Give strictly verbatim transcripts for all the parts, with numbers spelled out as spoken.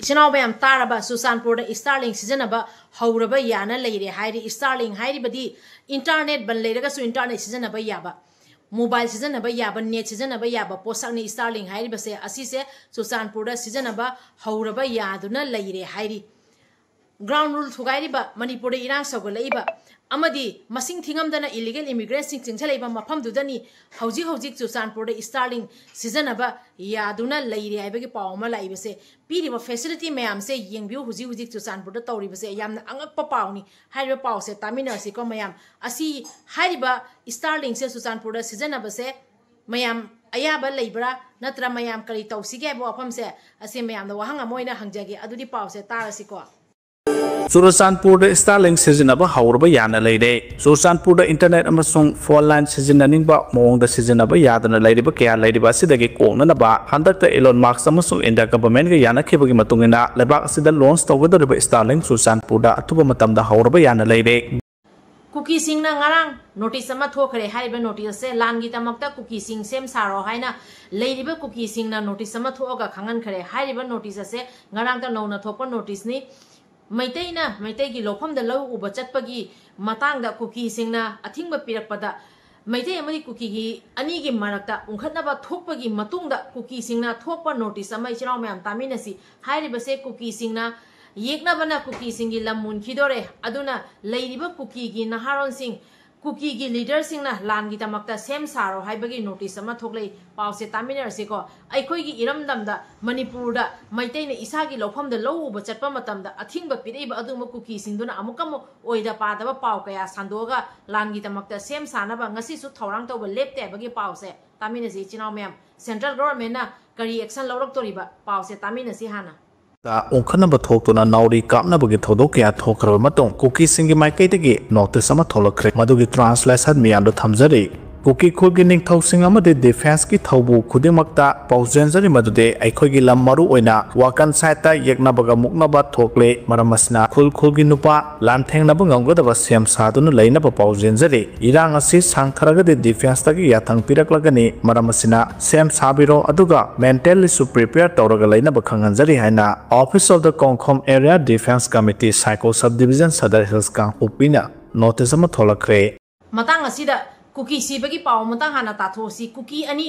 ꯏꯆꯤꯟ ꯏꯅꯥꯎ ꯃꯌꯥꯝ ꯇꯥꯔꯕ? ꯆꯨꯔꯆꯥꯟꯄꯨꯔꯗ Starlink ꯁꯤꯖꯤꯟꯅꯕ ꯍꯧꯔꯕ ꯌꯥꯅ ꯂꯩꯔꯦ ꯍꯥꯏꯔꯤ꯫ Starlink ꯍꯥꯏꯔꯤꯕꯗꯤ internet ꯕꯟ ꯂꯩꯔꯒꯁꯨ internet ꯁꯤꯖꯤꯟꯅꯕ ꯌꯥꯕ, mobile ꯁꯤꯖꯤꯟꯅꯕ ꯌꯥꯕ, net ꯁꯤꯖꯤꯟꯅꯕ ꯌꯥꯕ ꯄꯣꯠꯁꯛꯅꯤ꯫ Starlink ꯍꯥꯏꯔꯤꯕꯁꯦ, ꯑꯁꯤꯁꯦ ꯆꯨꯔꯆꯥꯟꯄꯨꯔꯗ ꯁꯤꯖꯤꯟꯅꯕ ꯍꯧꯔꯕ ꯌꯥꯗꯨꯅ ꯂꯩꯔꯦ ꯍꯥꯏꯔꯤ꯫ Ground rule ꯊꯨꯒꯥꯏꯔꯤꯕ, ꯃꯅꯤꯄꯨꯔꯗ ꯏꯔꯥꯡ ꯁꯧꯒꯠꯂꯛꯏꯕ ꯑꯃꯗꯤ ꯃꯁꯤꯡ ꯊꯤꯉꯝꯗꯅ illegal immigrant ꯁꯤꯡ ꯆꯪꯁꯤꯜꯂꯛꯏꯕ ꯃꯐꯝꯗꯨꯗꯅꯤ ꯍꯧꯖꯤꯛ ꯍꯧꯖꯤꯛ ꯆꯨꯔꯆꯥꯟꯄꯨꯔꯗ Starlink ꯁꯤꯖꯤꯟꯅꯕ ꯌꯥꯗꯨꯅ ꯂꯩꯔꯦ ꯍꯥꯏꯕꯒꯤ ꯄꯥꯎ ꯑꯃ ꯂꯥꯛꯏꯕꯁꯦ꯫ ꯄꯤꯔꯤꯕ facility ꯃꯌꯥꯝꯁꯦ ꯌꯦꯡꯕꯤꯌꯨ, ꯍꯧꯖꯤꯛ ꯍꯧꯖꯤꯛ ꯆꯨꯔꯆꯥꯟꯄꯨꯔꯗ ꯇꯧꯔꯤꯕꯁꯦ ꯌꯥꯝꯅ ꯑꯉꯛꯄ ꯄꯥꯎꯅꯤ꯫ ꯍꯥꯏꯔꯤꯕ ꯄꯥꯎꯁꯦ ꯇꯥꯃꯤꯟꯅꯔꯁꯤꯀꯣ ꯃꯌꯥꯝ꯫ ꯑꯁꯤ ꯍꯥꯏꯔꯤꯕ Starlink ꯁꯦ ꯆꯨꯔꯆꯥꯟꯄꯨꯔꯗ ꯁꯤꯖꯤꯟꯅꯕꯁꯦ ꯃꯌꯥꯝ ꯑꯌꯥꯕ ꯂꯩꯕ꯭ꯔꯥ, ꯅꯠꯇ꯭ꯔ ꯃꯌꯥꯝ ꯀꯔꯤ ꯇꯧꯁꯤꯒꯦ ꯍꯥꯏꯕ ꯋꯥꯐꯝꯁꯦ ꯑꯁꯤ ꯃꯌꯥꯝꯗ ꯋꯥꯍꯪ ꯑꯃ ꯑꯣꯏꯅ ꯍꯪꯖꯒꯦ꯫ ꯑꯗꯨꯗꯤ ꯄꯥꯎꯁꯦ ꯇꯥꯔꯁꯤꯀꯣ꯫ ꯆꯨꯔꯆꯥꯟꯄꯨꯔꯗ Starlink ꯁꯤꯖꯤꯟꯅꯕ ꯍꯧꯔꯕ ꯌꯥꯅ ꯂꯩꯔꯦ꯫ ꯆꯨꯔꯆꯥꯟꯄꯨꯔꯗ internet ꯑꯃꯁꯨꯡ phone line ꯁꯤꯖꯤꯟꯅꯅꯤꯡꯕ ꯃꯑꯣꯡꯗ ꯁꯤꯖꯤꯟꯅꯕ ꯌꯥꯗꯅ ꯂꯩꯔꯤꯕ ꯀꯌꯥ ꯂꯩꯔꯤꯕ ꯑꯁꯤꯗꯒꯤ ꯀꯣꯛꯅꯅꯕ ꯍꯟꯗꯛꯇ Elon Musk ꯑꯃꯁꯨꯡ India government ꯀ ꯌꯥꯅꯈꯤꯕꯒꯤ ꯃꯇꯨꯡ ꯏꯟꯅ ꯂꯩꯕꯥꯛ ꯑꯁꯤꯗ launch ꯇꯧꯒꯗꯧꯔꯤꯕ Starlink ꯆꯨꯔꯆꯥꯟꯄꯨꯔꯗ ꯑꯊꯨꯕ ꯃꯇꯝꯗ ꯍꯧꯔꯕ ꯌꯥꯅ ꯂꯩꯔꯦ꯫ ꯀꯨꯀꯤꯁꯤꯡꯅ ꯉꯔꯥꯡ notice ꯑꯃ ꯊꯣꯛꯈ꯭ꯔꯦ꯫ ꯍꯥꯏꯔꯤꯕ notice ꯑꯁꯦ ꯂꯥꯟꯒꯤꯗꯃꯛꯇ ꯀꯨꯀꯤꯁꯤꯡ ꯁꯦꯝ ꯁꯥꯔꯣ ꯍꯥꯏꯅ ꯂꯩꯔꯤꯕ ꯀꯨꯀꯤꯁꯤꯡꯅ notice ꯑꯃ ꯊꯣꯛꯑꯒ ꯈꯪꯍꯟꯈ꯭ꯔꯦ꯫ ꯍꯥꯏꯔꯤꯕ notice ꯑꯁꯦ ꯉꯔꯥꯡꯇ ꯅꯧꯅ ꯊꯣꯛꯄ notice ꯅꯤ꯫ ꯃꯩꯇꯩꯅ ꯃꯩꯇꯩꯒꯤ ꯂꯧꯐꯝꯗ ꯂꯧ ꯎꯕ ꯆꯠꯄꯒꯤ ꯃꯇꯥꯡꯗ ꯀꯨꯀꯤꯁꯤꯡꯅ ꯑꯊꯤꯡꯕ ꯄꯤꯔꯛꯄꯗ ꯃꯩꯇꯩ ꯑꯃꯗꯤ ꯀꯨꯀꯤꯒꯤ ꯑꯅꯤꯒꯤ ꯃꯔꯛꯇ ꯎꯪꯈꯠꯅꯕ ꯊꯣꯛꯄꯒꯤ ꯃꯇꯨꯡꯗ ꯀꯨꯀꯤꯁꯤꯡꯅ ꯊꯣꯛꯄ notice ꯑꯃ ꯏꯆꯤꯜ ꯏꯅꯥꯎ ꯃꯌꯥꯝ ꯇꯥꯃꯤꯟꯅꯁꯤ꯫ ꯍꯥꯏꯔꯤꯕꯁꯦ ꯀꯨꯀꯤꯁꯤꯡꯅ ꯌꯦꯛꯅꯕꯅ ꯀꯨꯀꯤꯁꯤꯡꯒꯤ ꯂꯝ ꯃꯨꯟꯈꯤꯗꯣꯔꯦ꯫ ꯑꯗꯨꯅ ꯂꯩꯔꯤꯕ ꯀꯨꯀꯤꯒꯤ ꯅꯍꯥꯔꯣꯟꯁꯤꯡ, ꯀꯨꯀꯤꯒꯤ leader ꯁꯤꯡꯅ ꯂꯥꯟꯒꯤꯗꯃꯛꯇ ꯁꯦꯝ ꯁꯥꯔꯣ ꯍꯥꯏꯕꯒꯤ notice ꯑꯃ ꯊꯣꯛꯂꯛꯏ꯫ ꯄꯥꯎꯁꯦ ꯇꯥꯃꯤꯟꯅꯔꯁꯤꯀꯣ꯫ ꯑꯩꯈꯣꯏꯒꯤ ꯏꯔꯝꯗꯝꯗ ꯃꯅꯤꯄꯨꯔꯗ ꯃꯩꯇꯩꯅ ꯏꯁꯥꯒꯤ ꯂꯧꯐꯝꯗ ꯂꯧ ꯎꯕ ꯆꯠꯄ ꯃꯇꯝꯗ ꯑꯊꯤꯡꯕ ꯄꯤꯔꯛꯏꯕ ꯑꯗꯨꯒꯨꯝꯕ ꯀꯨꯀꯤꯁꯤꯡꯗꯨꯅ ꯑꯃꯨꯛꯀ ꯑꯃꯨꯛ ꯑꯣꯏꯗ ꯄꯥꯗꯕ ꯄꯥꯎ ꯀꯌꯥ ꯁꯟꯗꯣꯛꯑꯒ ꯂꯥꯟꯒꯤꯗꯃꯛꯇ ꯁꯦꯝ ꯁꯥꯅꯕ ꯉꯁꯤꯁꯨ ꯊꯧꯔꯥꯡ ꯇꯧꯕ ꯂꯦꯞꯇꯦ ꯍꯥꯏꯕꯒꯤ ꯄꯥꯎꯁꯦ ꯇꯥꯃꯤꯟꯅꯁꯤ ꯏꯆꯤꯟ ꯏꯅꯥꯎ ꯃꯌꯥꯝ꯫ Central government ꯅ ꯀꯔꯤ action ꯂꯧꯔꯛꯇꯣꯔꯤꯕ ꯄꯥꯎꯁꯦ ꯇꯥꯃꯤꯟꯅꯁꯤ ꯍꯥꯟꯅ꯫ ꯇ ꯑꯣꯟꯈꯠꯅꯕ ꯊꯣꯛꯇꯨꯅ ꯅꯥꯎꯔꯤ ꯀꯥꯞꯅꯕꯒꯤ ꯊꯧꯗꯣꯛ ꯀꯌꯥ ꯊꯣꯛꯈ꯭ꯔꯕ ꯃꯇꯨꯡ ꯀꯨꯀꯤꯁꯤꯡꯒꯤ ꯃꯥꯏꯀꯩꯗꯒꯤ notice ꯑꯃ ꯊꯣꯛꯂꯛꯈ꯭ꯔꯦ꯫ ꯃꯗꯨꯒꯤ translation ꯃꯤꯌꯥꯝꯗ ꯊꯝꯖꯔꯤ꯫ ꯀꯨꯀꯤ ꯈꯨꯜꯒꯤ ꯅꯤꯡꯊꯧꯁꯤꯡ ꯑꯃꯗꯤ ꯗꯤꯐꯦꯟꯁꯀꯤ ꯊꯧꯕꯨ ꯈꯨꯗꯤꯡꯃꯛꯇ ꯄꯥꯎꯖꯦꯟꯖꯔꯤ ꯃꯗꯨꯗꯤ ꯑꯩꯈꯣꯏꯒꯤ ꯂꯝ ꯃꯔꯨ ꯑꯣꯏꯅ ꯋꯥꯀꯟ ꯁꯥꯏꯠꯇ ꯌꯦꯛꯅꯕꯒ ꯃꯨꯛꯅꯕ ꯊꯣꯛꯂꯦ꯫ ꯃꯔꯝ ꯑꯁꯤꯅ ꯈꯨꯜ ꯈꯨꯜꯒꯤ ꯅꯨꯄꯥ ꯂꯥꯟꯊꯦꯡꯅꯕ ꯉꯝꯒꯗꯕ ꯁꯦꯝ ꯁꯥꯗꯨꯅ ꯂꯩꯅꯕ ꯄꯥꯎꯖꯦꯟꯖꯔꯤ꯫ ꯏꯔꯥꯡ ꯑꯁꯤ ꯁꯥꯡꯊꯔꯒꯗꯤ ꯗꯤꯐꯦꯟꯁꯇꯒꯤ ꯌꯥꯊꯪ ꯄꯤꯔꯛꯂꯒꯅꯤ꯫ ꯃꯔꯝ ꯑꯁꯤꯅ ꯁꯦꯝ ꯁꯥꯕꯤꯔꯣ, ꯑꯗꯨꯒ ꯃꯦꯟꯇꯦꯜꯂꯤꯁꯨ ꯄ꯭ꯔꯤꯄꯦꯌꯔ ꯇꯧꯔꯒ ꯂꯩꯅꯕ ꯈꯪꯍꯟꯖꯔꯤ ꯍꯥꯏꯅ Office of the Kongkhom Area Defense Committee, Saikul Sub Division, Sadar Hills, ꯀꯥꯡꯄꯣꯛꯄꯤꯅ ꯅꯣꯇꯤꯁ ꯑꯃ ꯊꯣꯛꯂꯛꯈ꯭ꯔꯦ꯫ ꯃꯇꯥꯡ ꯑꯁꯤꯗ ꯀꯨꯀꯤ ꯁꯤꯕꯒꯤ ꯄꯥꯎ ꯑꯃꯇꯪ ꯍꯥꯟꯅ ꯇꯥꯊꯣꯛꯑꯁꯤ꯫ ꯀꯨꯀꯤ ꯑꯅꯤ,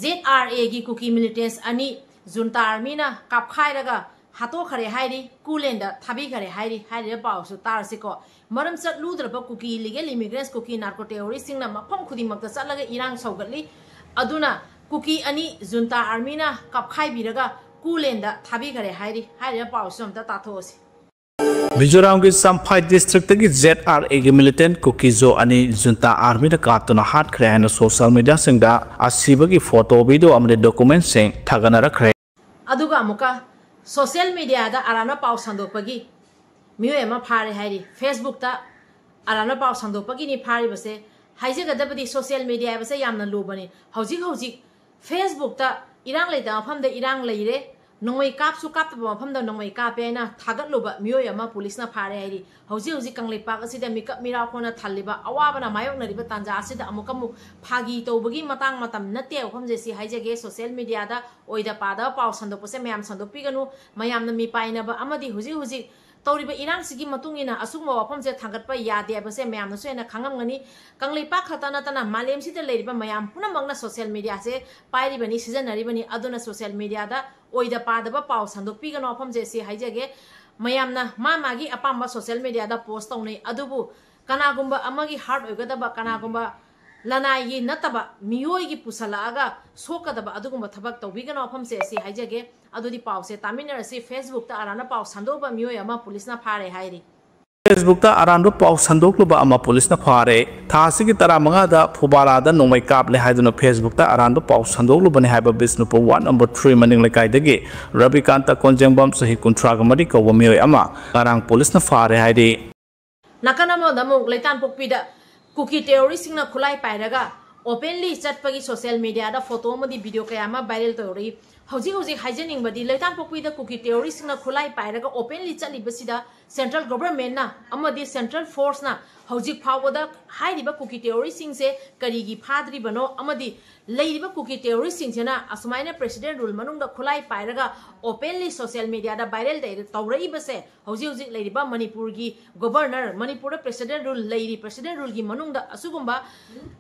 ꯖꯦꯗ ꯑꯥꯔ ꯑꯦꯒꯤ ꯀꯨꯀꯤ ꯃꯤꯂꯤꯇꯦꯟꯁ ꯑꯅꯤ ꯖꯨꯟꯇꯥ ꯑꯥꯔꯃꯤꯅ ꯀꯥꯞꯈꯥꯏꯔꯒ ꯍꯥꯠꯇꯣꯛꯈꯔꯦ ꯍꯥꯏꯔꯤ, ꯀꯨꯂꯦꯟꯗ ꯊꯥꯕꯤꯈꯔꯦ ꯍꯥꯏꯔꯤ꯫ ꯍꯥꯏꯔꯤꯕ ꯄꯥꯎꯁꯨ ꯇꯥꯔꯁꯤꯀꯣ꯫ ꯃꯔꯝ ꯆꯠꯂꯨꯗ꯭ꯔꯕ ꯀꯨꯀꯤ ꯏꯂꯤꯒꯦꯜ ꯏꯃꯤꯒ꯭ꯔꯦꯟꯁ, ꯀꯨꯀꯤ ꯅꯥꯔꯀꯣ ꯇꯦꯔꯣꯔꯤꯁꯁꯤꯡꯅ ꯃꯐꯝ ꯈꯨꯗꯤꯡꯃꯛꯇ ꯆꯠꯂꯒ ꯏꯔꯥꯡ ꯁꯧꯒꯠꯂꯤ꯫ ꯑꯗꯨꯅ ꯀꯨꯀꯤ ꯑꯅꯤ ꯖꯨꯟꯇꯥ ꯑꯥꯔꯃꯤꯅ ꯀꯥꯞꯈꯥꯏꯕꯤꯔꯒ ꯀꯨꯂꯦꯟꯗ ꯊꯥꯕꯤꯈꯔꯦ ꯍꯥꯏꯔꯤ꯫ ꯍꯥꯏꯔꯤꯕ ꯄꯥꯎꯁꯨ ꯑꯝꯇ ꯇꯥꯊꯣꯛꯑꯁꯤ꯫ ꯃꯤꯖꯣꯔꯥꯝꯒꯤ ꯆꯝꯐꯥꯏ ꯗꯤꯁꯇ꯭ꯔꯤꯛꯇꯒꯤ ꯖꯦꯗ ꯑꯥꯔ ꯑꯦꯒꯤ ꯃꯤꯂꯤꯇꯦꯟ ꯀꯨꯀꯤꯖꯣ ꯑꯅꯤ ꯖꯨꯟꯇꯥ ꯑꯥꯔꯃꯤꯅ ꯀꯥꯞꯇꯨꯅ ꯍꯥꯠꯈ꯭ꯔꯦ ꯍꯥꯏꯅ ꯁꯣꯁꯤꯌꯦꯜ ꯃꯤꯗꯤꯌꯥꯁꯤꯡꯗ ꯑꯁꯤꯕꯒꯤ ꯐꯣꯇꯣ, ꯚꯤꯗꯤꯑꯣ ꯑꯃꯗꯤ ꯗꯣꯀꯨꯃꯦꯟꯁꯤꯡ ꯊꯥꯒꯠꯅꯔꯛꯈ꯭ꯔꯦ꯫ ꯑꯗꯨꯒ ꯑꯃꯨꯛꯀ ꯁꯣꯁꯤꯌꯦꯜ ꯃꯤꯗꯤꯌꯥꯗ ꯑꯔꯥꯟꯕ ꯄꯥꯎ ꯁꯟꯗꯣꯛꯄꯒꯤ ꯃꯤꯑꯣꯏ ꯑꯃ ꯐꯥꯔꯦ ꯍꯥꯏꯔꯤ꯫ ꯐꯦꯁꯕꯨꯛꯇ ꯑꯔꯥꯟꯕ ꯄꯥꯎ ꯁꯟꯗꯣꯛꯄꯒꯤꯅꯤ ꯐꯥꯔꯤꯕꯁꯦ꯫ ꯍꯥꯏꯖꯒꯗꯕꯗꯤ ꯁꯣꯁꯤꯌꯦꯜ ꯃꯤꯗꯤꯌꯥ ꯍꯥꯏꯕꯁꯦ ꯌꯥꯝꯅ ꯂꯨꯕꯅꯤ꯫ ꯍꯧꯖꯤꯛ ꯍꯧꯖꯤꯛ ꯐꯦꯁꯕꯨꯛꯇ ꯏꯔꯥꯡ ꯂꯩꯇꯕ ꯃꯐꯝꯗ ꯏꯔꯥꯡ ꯂꯩꯔꯦ, ꯅꯣꯡꯃꯩ ꯀꯥꯞꯁꯨ ꯀꯥꯞꯇꯕ ꯃꯐꯝꯗ ꯅꯣꯡꯃꯩ ꯀꯥꯞꯄꯦ ꯍꯥꯏꯅ ꯊꯥꯒꯠꯂꯨꯕ ꯃꯤꯑꯣꯏ ꯑꯃ ꯄꯨꯂꯤꯁꯅ ꯐꯥꯔꯦ ꯍꯥꯏꯔꯤ꯫ ꯍꯧꯖꯤꯛ ꯍꯧꯖꯤꯛ ꯀꯪꯂꯩꯄꯥꯛ ꯑꯁꯤꯗ ꯃꯤꯀꯞ ꯃꯤꯔꯥꯎ ꯍꯣꯟꯅ ꯊꯜꯂꯤꯕ ꯑꯋꯥꯕꯅ ꯃꯥꯌꯣꯛꯅꯔꯤꯕ ꯇꯥꯟꯖꯥ ꯑꯁꯤꯗ ꯑꯃꯨꯛꯀ ꯑꯃꯨꯛ ꯐꯥꯒꯤ ꯇꯧꯕꯒꯤ ꯃꯇꯥꯡ ꯃꯇꯝ ꯅꯠꯇꯦ꯫ ꯋꯥꯐꯝꯁꯦ ꯁꯤ ꯍꯥꯏꯖꯒꯦ, ꯁꯣꯁꯤꯌꯦꯜ ꯃꯤꯗꯤꯌꯥꯗ ꯑꯣꯏꯗ ꯄꯥꯗꯕ ꯄꯥꯎ ꯁꯟꯗꯣꯛꯄꯁꯦ ꯃꯌꯥꯝ ꯁꯟꯗꯣꯛꯄꯤꯒꯅꯨ꯫ ꯃꯌꯥꯝꯅ ꯃꯤꯄꯥꯏꯅꯕ ꯑꯃꯗꯤ ꯍꯧꯖꯤꯛ ꯍꯧꯖꯤꯛ ꯇꯧꯔꯤꯕ ꯏꯔꯥꯡꯁꯤꯒꯤ ꯃꯇꯨꯡ ꯏꯟꯅ ꯑꯁꯤꯒꯨꯝꯕ ꯋꯥꯐꯝꯁꯦ ꯊꯥꯡꯒꯠꯄ ꯌꯥꯗꯦ ꯍꯥꯏꯕꯁꯦ ꯃꯌꯥꯝꯅꯁꯨ ꯍꯦꯟꯅ ꯈꯪꯉꯝꯒꯅꯤ꯫ ꯀꯪꯂꯩꯄꯥꯛ ꯈꯛꯇ ꯅꯠꯇꯅ ꯃꯥꯂꯦꯝꯁꯤꯗ ꯂꯩꯔꯤꯕ ꯃꯌꯥꯝ ꯄꯨꯝꯅꯃꯛꯅ ꯁꯣꯁꯤꯌꯦꯜ ꯃꯤꯗꯤꯌꯥꯁꯦ ꯄꯥꯏꯔꯤꯕꯅꯤ, ꯁꯤꯖꯤꯟꯅꯔꯤꯕꯅꯤ꯫ ꯑꯗꯨꯅ ꯁꯣꯁꯤꯌꯦꯜ ꯃꯤꯗꯤꯌꯥꯗ ꯑꯣꯏꯗ ꯄꯥꯗꯕ ꯄꯥꯎ ꯁꯟꯗꯣꯛꯄꯤꯒꯅꯣ꯫ ꯋꯥꯐꯝꯁꯦ ꯁꯤ ꯍꯥꯏꯖꯒꯦ꯫ ꯃꯌꯥꯝꯅ ꯃꯥ ꯃꯥꯒꯤ ꯑꯄꯥꯝꯕ ꯁꯣꯁꯤꯌꯦꯜ ꯃꯤꯗꯤꯌꯥꯗ ꯄꯣꯁ ꯇꯧꯅꯩ, ꯑꯗꯨꯕꯨ ꯀꯅꯥꯒꯨꯝꯕ ꯑꯃꯒꯤ ꯍꯥꯔꯠ ꯑꯣꯏꯒꯗꯕ, ꯀꯅꯥꯒꯨꯝꯕ ꯂꯅꯥꯏꯒꯤ ꯅꯠꯇꯕ ꯃꯤꯑꯣꯏꯒꯤ ꯄꯨꯁꯜꯂꯛꯑꯒ ꯁꯣꯛꯀꯗꯕ ꯑꯗꯨꯒꯨꯝꯕ ꯊꯕꯛ ꯇꯧꯕꯤꯒꯅꯣ꯫ ꯋꯥꯐꯝꯁꯦ ꯁꯤ ꯍꯥꯏꯖꯒꯦ꯫ ꯑꯗꯨꯗꯤ ꯄꯥꯎꯁꯦ ꯇꯥꯃꯤꯟꯅꯔꯁꯤ꯫ ꯐꯦꯁꯕꯨꯛꯇ ꯑꯔꯥꯟꯕ ꯄꯥꯎ ꯁꯟꯗꯣꯛꯄ ꯃꯤꯑꯣꯏ ꯑꯃ ꯄꯨꯂꯤꯁꯅ ꯐꯥꯔꯦ ꯍꯥꯏꯔꯤ꯫ ꯐꯦꯁꯕꯨꯛꯇ ꯑꯔꯥꯟꯕ ꯄꯥꯎ ꯁꯟꯗꯣꯛꯂꯨꯕ ꯑꯃ ꯄꯨꯂꯤꯁꯅ ꯐꯥꯔꯦ꯫ ꯊꯥ ꯑꯁꯤꯒꯤ ꯇꯔꯥꯃꯉꯥꯗ ꯐꯨꯕꯥꯂꯥꯗ ꯅꯣꯡꯃꯩ ꯀꯥꯞꯂꯦ ꯍꯥꯏꯗꯨꯅ ꯐꯦꯁꯕꯨꯛꯇ ꯑꯔꯥꯟꯕ ꯄꯥꯎ ꯁꯟꯗꯣꯛꯂꯨꯕꯅꯤ ꯍꯥꯏꯕ ꯕꯤꯁꯅꯨꯄꯨꯔ ꯋꯥꯔꯗ ꯅꯝꯕꯔ ꯊ꯭ꯔꯤ ꯃꯅꯤꯡ ꯂꯩꯀꯥꯏꯗꯒꯤ ꯔꯕꯤꯀꯥꯟꯇ ꯀꯣꯟꯖꯦꯡꯕꯝ, ꯆꯍꯤ ꯀꯨꯟꯊ꯭ꯔꯥꯒ ꯃꯔꯤ ꯀꯧꯕ ꯃꯤꯑꯣꯏ ꯑꯃ ꯉꯔꯥꯡ ꯄꯨꯂꯤꯁꯅ ꯐꯥꯔꯦ ꯍꯥꯏꯔꯤ꯫ ꯅꯥꯀꯟ ꯑꯃꯗ ꯑꯃꯨꯛ ꯂꯩꯇꯥꯟꯄꯣꯛꯄꯤꯗ ꯀꯨꯀꯤ ꯇꯦꯔꯣꯔꯤꯁꯁꯤꯡꯅ ꯈꯨꯠꯂꯥꯏ ꯄꯥꯏꯔꯒ Openly ꯆꯠꯄꯒꯤ social mediaꯗ photo ꯑꯃꯗꯤ video ꯀꯌꯥ ꯑꯃ viral ꯇꯧꯔꯛꯏ꯫ ꯍꯧꯖꯤꯛ ꯍꯧꯖꯤꯛ ꯍꯥꯏꯖꯅꯤꯡꯕꯗꯤ, ꯂꯩꯇꯥꯟꯄꯣꯛꯄꯤꯗ ꯀꯨꯀꯤ terroristꯁꯤꯡꯅ ꯈꯨꯠꯂꯥꯏ ꯄꯥꯏꯔꯒ openly ꯆꯠꯂꯤꯕꯁꯤꯗ central governmentꯅ ꯑꯃꯗꯤ central forceꯅ ꯍꯧꯖꯤꯛ ꯐꯥꯎꯕꯗ ꯍꯥꯏꯔꯤꯕ ꯀꯨꯀꯤ terroristꯁꯤꯡꯁꯦ ꯀꯔꯤꯒꯤ ꯐꯥꯗ꯭ꯔꯤꯕꯅꯣ, ꯑꯃꯗꯤ ꯂꯩꯔꯤꯕ ꯀꯨꯀꯤ terroristꯁꯤꯡꯁꯤꯅ ꯑꯁꯨꯃꯥꯏꯅ President Rule ꯃꯅꯨꯡꯗ ꯈꯨꯠꯂꯥꯏ ꯄꯥꯏꯔꯒ openly social mediaꯗ viral ꯇꯧꯔꯛꯏꯕꯁꯦ, ꯍꯧꯖꯤꯛ ꯍꯧꯖꯤꯛ ꯂꯩꯔꯤꯕ ꯃꯅꯤꯄꯨꯔꯒꯤ Governor, ꯃꯅꯤꯄꯨꯔꯗ President Rule ꯂꯩꯔꯤ, President Ruleꯒꯤ ꯃꯅꯨꯡꯗ ꯑꯁꯤꯒꯨꯝꯕ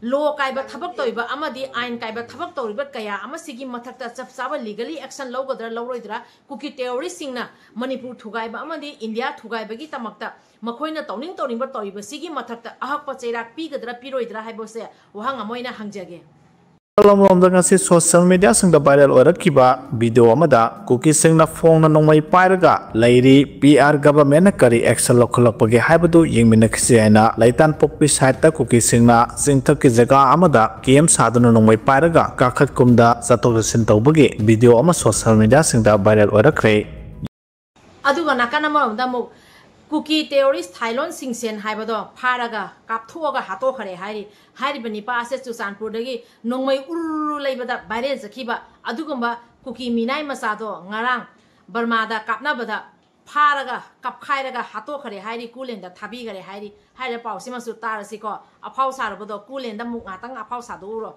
law ꯀꯥꯏꯕ ꯊꯕꯛ ꯇꯧꯔꯤꯕ ꯑꯃꯗꯤ ꯑꯥꯏꯟ ꯀꯥꯏꯕ ꯊꯕꯛ ꯇꯧꯔꯤꯕ ꯀꯌꯥ ꯑꯃꯁꯤꯒꯤ ꯃꯊꯛꯇ ꯆꯞ ꯆꯥꯕ legally action ꯂꯧꯒꯗ꯭ꯔꯥ ꯂꯧꯔꯣꯏꯗ꯭ꯔꯥ, ꯀꯨꯀꯤ terroristꯁꯤꯡꯅ ꯃꯅꯤꯄꯨꯔ ꯊꯨꯒꯥꯏꯕ ꯑꯃꯗꯤ ꯏꯟꯗꯤꯌꯥ ꯊꯨꯒꯥꯏꯕꯒꯤ ꯇꯃꯛꯇ ꯃꯈꯣꯏꯅ ꯇꯧꯅꯤꯡ ꯇꯧꯅꯤꯡꯕ ꯇꯧꯔꯤꯕꯁꯤꯒꯤ ꯃꯊꯛꯇ ꯑꯍꯛꯄ ꯆꯩꯔꯥꯛ ꯄꯤꯒꯗ꯭ꯔꯥ ꯄꯤꯔꯣꯏꯗ꯭ꯔꯥ ꯍꯥꯏꯕꯁꯦ ꯋꯥꯍꯪ ꯑꯃ ꯑꯣꯏꯅ ꯍꯪꯖꯒꯦ꯫ ꯑꯃꯔꯣꯝꯗ, ꯉꯁꯤ social mediaꯁꯤꯡꯗ viral ꯑꯣꯏꯔꯛꯈꯤꯕ video ꯑꯃꯗ ꯀꯨꯀꯤꯁꯤꯡꯅ ꯐꯣꯡꯅ ꯅꯣꯡꯃꯩ ꯄꯥꯏꯔꯒ ꯂꯩꯔꯤ, ꯕꯤꯍꯥꯔ governmentꯅ ꯀꯔꯤ action ꯂꯧꯈꯠꯂꯛꯄꯒꯦ ꯍꯥꯏꯕꯗꯨ ꯌꯦꯡꯃꯤꯟꯅꯈꯤꯁꯤ ꯍꯥꯏꯅ ꯂꯩꯇꯥꯟꯄꯣꯛꯄꯤ sideꯇ ꯀꯨꯀꯤꯁꯤꯡꯅ ꯆꯤꯡꯊꯛꯀꯤ ꯖꯒꯥ ꯑꯃꯗ camp ꯁꯥꯗꯨꯅ ꯅꯣꯡꯃꯩ ꯄꯥꯏꯔꯒ ꯀꯥꯈꯠ ꯀꯨꯝꯗ ꯆꯠꯊꯣꯛ ꯆꯠꯁꯤꯟ ꯇꯧꯕꯒꯤ video ꯑꯃ social mediaꯁꯤꯡꯗ viral ꯑꯣꯏꯔꯛꯈ꯭ꯔꯦ꯫ ꯑꯗꯨꯒ ꯅꯥꯀꯟ ꯑꯃꯔꯣꯝꯗ ꯑꯃꯨꯛ ꯀꯨꯀꯤ terrorist ꯊꯥꯏꯂꯣꯟ ꯁꯤꯡꯁꯦꯟ ꯍꯥꯏꯕꯗꯣ ꯐꯥꯔꯒ ꯀꯥꯞꯊꯣꯛꯑꯒ ꯍꯥꯠꯇꯣꯛꯈ꯭ꯔꯦ ꯍꯥꯏꯔꯤ꯫ ꯍꯥꯏꯔꯤꯕ ꯅꯤꯄꯥ ꯑꯁꯦ ꯆꯨꯔꯆꯥꯟꯄꯨꯔꯗꯒꯤ ꯅꯣꯡꯃꯩ ꯎꯔꯨ ꯎꯔꯨ ꯂꯩꯕꯗ viral ꯆꯠꯈꯤꯕ ꯑꯗꯨꯒꯨꯝꯕ ꯀꯨꯀꯤ ꯃꯤꯅꯥꯏ ꯃꯆꯥꯗꯣ ꯉꯔꯥꯡ ꯕꯔꯃꯥꯗ ꯀꯥꯞꯅꯕꯗ ꯐꯥꯔꯒ ꯀꯞꯈꯥꯏꯔꯒ ꯍꯥꯠꯇꯣꯛꯈ꯭ꯔꯦ ꯍꯥꯏꯔꯤ, ꯀꯨꯂꯦꯟꯗ ꯊꯥꯕꯤꯈ꯭ꯔꯦ ꯍꯥꯏꯔꯤ꯫ ꯍꯥꯏꯔꯤꯕ ꯄꯥꯎꯁꯤꯃꯁꯨ ꯇꯥꯔꯁꯤꯀꯣ꯫ ꯑꯐꯥꯎ ꯁꯥꯔꯨꯕꯗꯣ ꯀꯨꯂꯦꯟꯗ ꯑꯃꯨꯛ ꯉꯥꯛꯇꯪ ꯑꯐꯥꯎ ꯁꯥꯗꯣꯛꯎꯔꯣ꯫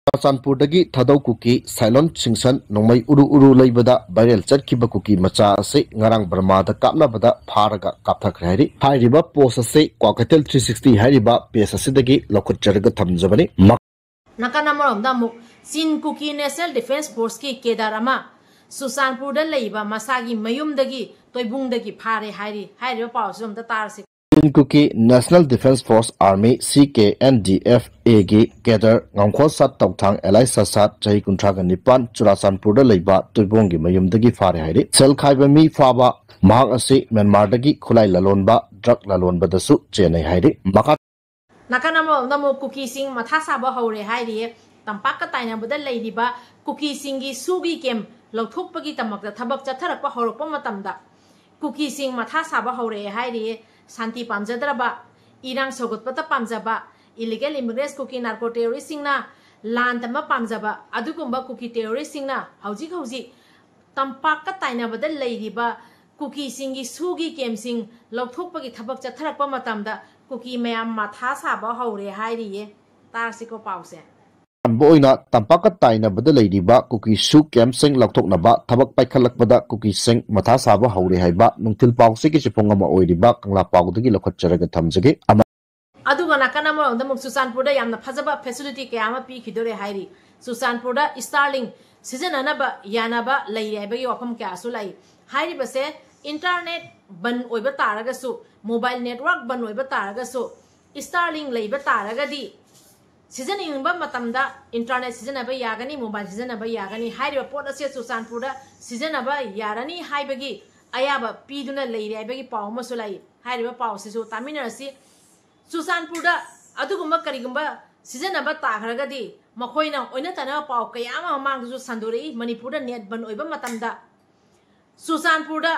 ꯆꯨꯔꯆꯥꯟꯄꯨꯔꯗꯒꯤ ꯊꯥꯗꯧ ꯀꯨꯀꯤ ꯁꯥꯏꯂꯣꯟ ꯁꯤꯡꯁꯟ ꯅꯣꯡꯃꯩ ꯎꯔꯨ ꯎꯔꯨ ꯂꯩꯕꯗ viral ꯆꯠꯈꯤꯕ ꯀꯨꯀꯤ ꯃꯆꯥ ꯑꯁꯤ ꯉꯔꯥꯡ ꯕꯔꯃꯥꯗ ꯀꯥꯞꯅꯕꯗ ꯐꯥꯔꯒ ꯀꯥꯞꯊꯈ꯭ꯔꯦ ꯍꯥꯏꯔꯤ꯫ ꯍꯥꯏꯔꯤꯕ post ꯑꯁꯤ ꯀ꯭ꯋꯥꯀꯩꯊꯦꯜ three sixty ꯍꯥꯏꯔꯤꯕ page ꯑꯁꯤꯗꯒꯤ ꯂꯧꯈꯠꯆꯔꯒ ꯊꯝꯖꯕꯅꯤ꯫ ꯅꯥꯀꯟ ꯑꯃꯔꯣꯝꯗ ꯑꯃꯨꯛ ꯆꯤꯟ ꯀꯨꯀꯤ National Defence Forceꯀꯤ cadre ꯑꯃ ꯆꯨꯔꯆꯥꯟꯄꯨꯔꯗ ꯂꯩꯕ ꯃꯁꯥꯒꯤ ꯃꯌꯨꯝꯗꯒꯤ ꯇꯣꯏꯕꯨꯡꯗꯒꯤ ꯐꯥꯔꯦ ꯍꯥꯏꯔꯤ꯫ ꯍꯥꯏꯔꯤꯕ ꯄꯥꯎꯁꯨ ꯑꯝꯇ ꯇꯥꯔꯁꯤ꯫ ꯆꯤꯟ ꯀꯨꯀꯤ National Defence Force Army, C K N D F Aꯒꯤ cadre ꯉꯝꯈꯣꯜ ꯁꯥꯠ ꯇꯧꯊꯥꯡ ꯑꯦꯂꯥꯏꯁ ꯁꯥꯠ, ꯆꯍꯤ ꯀꯨꯟꯊ꯭ꯔꯥꯒ ꯅꯤꯄꯥꯟ, ꯆꯨꯔꯥꯆꯥꯟꯄꯨꯔꯗ ꯂꯩꯕ ꯇꯣꯏꯕꯣꯡꯒꯤ ꯃꯌꯨꯝꯗꯒꯤ ꯐꯥꯔꯦ ꯍꯥꯏꯔꯤ꯫ ꯁꯦꯜ ꯈꯥꯏꯕ ꯃꯤ ꯐꯥꯕ ꯃꯍꯥꯛ ꯑꯁꯤ ꯃ꯭ꯌꯥꯟꯃꯥꯔꯗꯒꯤ ꯈꯨꯠꯂꯥꯏ ꯂꯂꯣꯟꯕ, drug ꯂꯂꯣꯟꯕꯗꯁꯨ ꯆꯦꯟꯅꯩ ꯍꯥꯏꯔꯤ꯫ ꯃꯈꯥ ꯅꯥꯀꯟ ꯑꯃꯔꯣꯝꯗ ꯑꯃꯨꯛ ꯀꯨꯀꯤꯁꯤꯡ ꯃꯊꯥ ꯁꯥꯕ ꯍꯧꯔꯦ ꯍꯥꯏꯔꯤꯌꯦ꯫ ꯇꯝꯄꯥꯛꯀ ꯇꯥꯏꯅꯕꯗ ꯂꯩꯔꯤꯕ ꯀꯨꯀꯤꯁꯤꯡꯒꯤ ꯁꯨꯒꯤ camp ꯂꯧꯊꯣꯛꯄꯒꯤꯗꯃꯛꯇ ꯊꯕꯛ ꯆꯠꯊꯔꯛꯄ ꯍꯧꯔꯛꯄ ꯃꯇꯝꯗ ꯀꯨꯀꯤꯁꯤꯡ ꯃꯊꯥ ꯁꯥꯕ ꯍꯧꯔꯛꯑꯦ ꯍꯥꯏꯔꯤꯌꯦ꯫ ꯁꯥꯟꯇꯤ ꯄꯥꯝꯖꯗ꯭ꯔꯕ, ꯏꯔꯥꯡ ꯁꯧꯒꯠꯄꯇ ꯄꯥꯝꯖꯕ, Illegal immigrants ꯀꯨꯀꯤ narco terroristꯁꯤꯡꯅ ꯂꯥꯟ ꯇꯝꯕ ꯄꯥꯝꯖꯕ ꯑꯗꯨꯒꯨꯝꯕ ꯀꯨꯀꯤ terroristꯁꯤꯡꯅ ꯍꯧꯖꯤꯛ ꯍꯧꯖꯤꯛ ꯇꯝꯄꯥꯛꯀ ꯇꯥꯏꯅꯕꯗ ꯂꯩꯔꯤꯕ ꯀꯨꯀꯤꯁꯤꯡꯒꯤ ꯁꯨꯒꯤ campꯁꯤꯡ ꯂꯧꯊꯣꯛꯄꯒꯤ ꯊꯕꯛ ꯆꯠꯊꯔꯛꯄ ꯃꯇꯝꯗ ꯀꯨꯀꯤ ꯃꯌꯥꯝ ꯃꯊꯥ ꯁꯥꯕ ꯍꯧꯔꯦ ꯍꯥꯏꯔꯤꯌꯦ꯫ ꯇꯥꯔꯁꯤꯀꯣ ꯄꯥꯎꯁꯦ꯫ ꯑꯍꯥꯟꯕ ꯑꯣꯏꯅ ꯇꯝꯄꯥꯛꯀ ꯇꯥꯏꯅꯕꯗ ꯂꯩꯔꯤꯕ ꯀꯨꯀꯤ ꯁꯨ campꯁꯤꯡ ꯂꯧꯊꯣꯛꯅꯕ ꯊꯕꯛ ꯄꯥꯏꯈꯠꯂꯛꯄꯗ ꯀꯨꯀꯤꯁꯤꯡ ꯃꯊꯥ ꯁꯥꯕ ꯍꯧꯔꯦ ꯍꯥꯏꯕ ꯅꯨꯡꯊꯤꯜ ꯄꯥꯎꯆꯦꯒꯤ ꯆꯦꯐꯣꯡ ꯑꯃ ꯑꯣꯏꯔꯤꯕ ꯀꯪꯂꯥ ꯄꯥꯎꯗꯒꯤ ꯂꯧꯈꯠꯆꯔꯒ ꯊꯝꯖꯒꯦ꯫ ꯑꯃ- ꯑꯗꯨꯒ ꯅꯥꯀꯟ ꯑꯃꯔꯣꯝꯗ ꯑꯃꯨꯛ ꯆꯨꯔꯆꯥꯟꯄꯨꯔꯗ ꯌꯥꯝꯅ ꯐꯖꯕ facility ꯀꯌꯥ ꯑꯃ ꯄꯤꯈꯤꯗꯣꯔꯦ ꯍꯥꯏꯔꯤ꯫ ꯆꯨꯔꯆꯥꯟꯄꯨꯔꯗ Starlink ꯁꯤꯖꯤꯟꯅꯅꯕ ꯌꯥꯅꯕ ꯂꯩꯔꯦ ꯍꯥꯏꯕꯒꯤ ꯋꯥꯐꯝ ꯀꯌꯥꯁꯨ ꯂꯥꯛꯏ꯫ ꯍꯥꯏꯔꯤꯕꯁꯦ internet ꯕꯟ ꯑꯣꯏꯕ ꯇꯥꯔꯒꯁꯨ, mobile network ꯕꯟ ꯑꯣꯏꯕ ꯇꯥꯔꯒꯁꯨ, Starlink ꯂꯩꯕ ꯇꯥꯔꯒꯗꯤ ꯁꯤꯖꯤꯟꯅꯅꯤꯡꯕ ꯃꯇꯝꯗ internet ꯁꯤꯖꯤꯟꯅꯕ ꯌꯥꯒꯅꯤ, mobile ꯁꯤꯖꯤꯟꯅꯕ ꯌꯥꯒꯅꯤ꯫ ꯍꯥꯏꯔꯤꯕ ꯄꯣꯠ ꯑꯁꯦ ꯆꯨꯔꯆꯥꯟꯄꯨꯔꯗ ꯁꯤꯖꯤꯟꯅꯕ ꯌꯥꯔꯅꯤ ꯍꯥꯏꯕꯒꯤ ꯑꯌꯥꯕ ꯄꯤꯗꯨꯅ ꯂꯩꯔꯦ ꯍꯥꯏꯕꯒꯤ ꯄꯥꯎ ꯑꯃꯁꯨ ꯂꯥꯛꯏ꯫ ꯍꯥꯏꯔꯤꯕ ꯄꯥꯎꯁꯤꯁꯨ ꯇꯥꯃꯤꯟꯅꯔꯁꯤ꯫ ꯆꯨꯔꯆꯥꯟꯄꯨꯔꯗ ꯑꯗꯨꯒꯨꯝꯕ ꯀꯔꯤꯒꯨꯝꯕ ꯁꯤꯖꯤꯟꯅꯕ ꯇꯥꯈ꯭ꯔꯒꯗꯤ ꯃꯈꯣꯏꯅ ꯑꯣꯟꯅ ꯇꯩꯅꯕ ꯄꯥꯎ ꯀꯌꯥ ꯑꯃ ꯃꯃꯥꯡꯗꯁꯨ ꯁꯟꯗꯣꯔꯛꯏ꯫ ꯃꯅꯤꯄꯨꯔꯗ net ꯕꯟ ꯑꯣꯏꯕ ꯃꯇꯝꯗ ꯆꯨꯔꯆꯥꯟꯄꯨꯔꯗ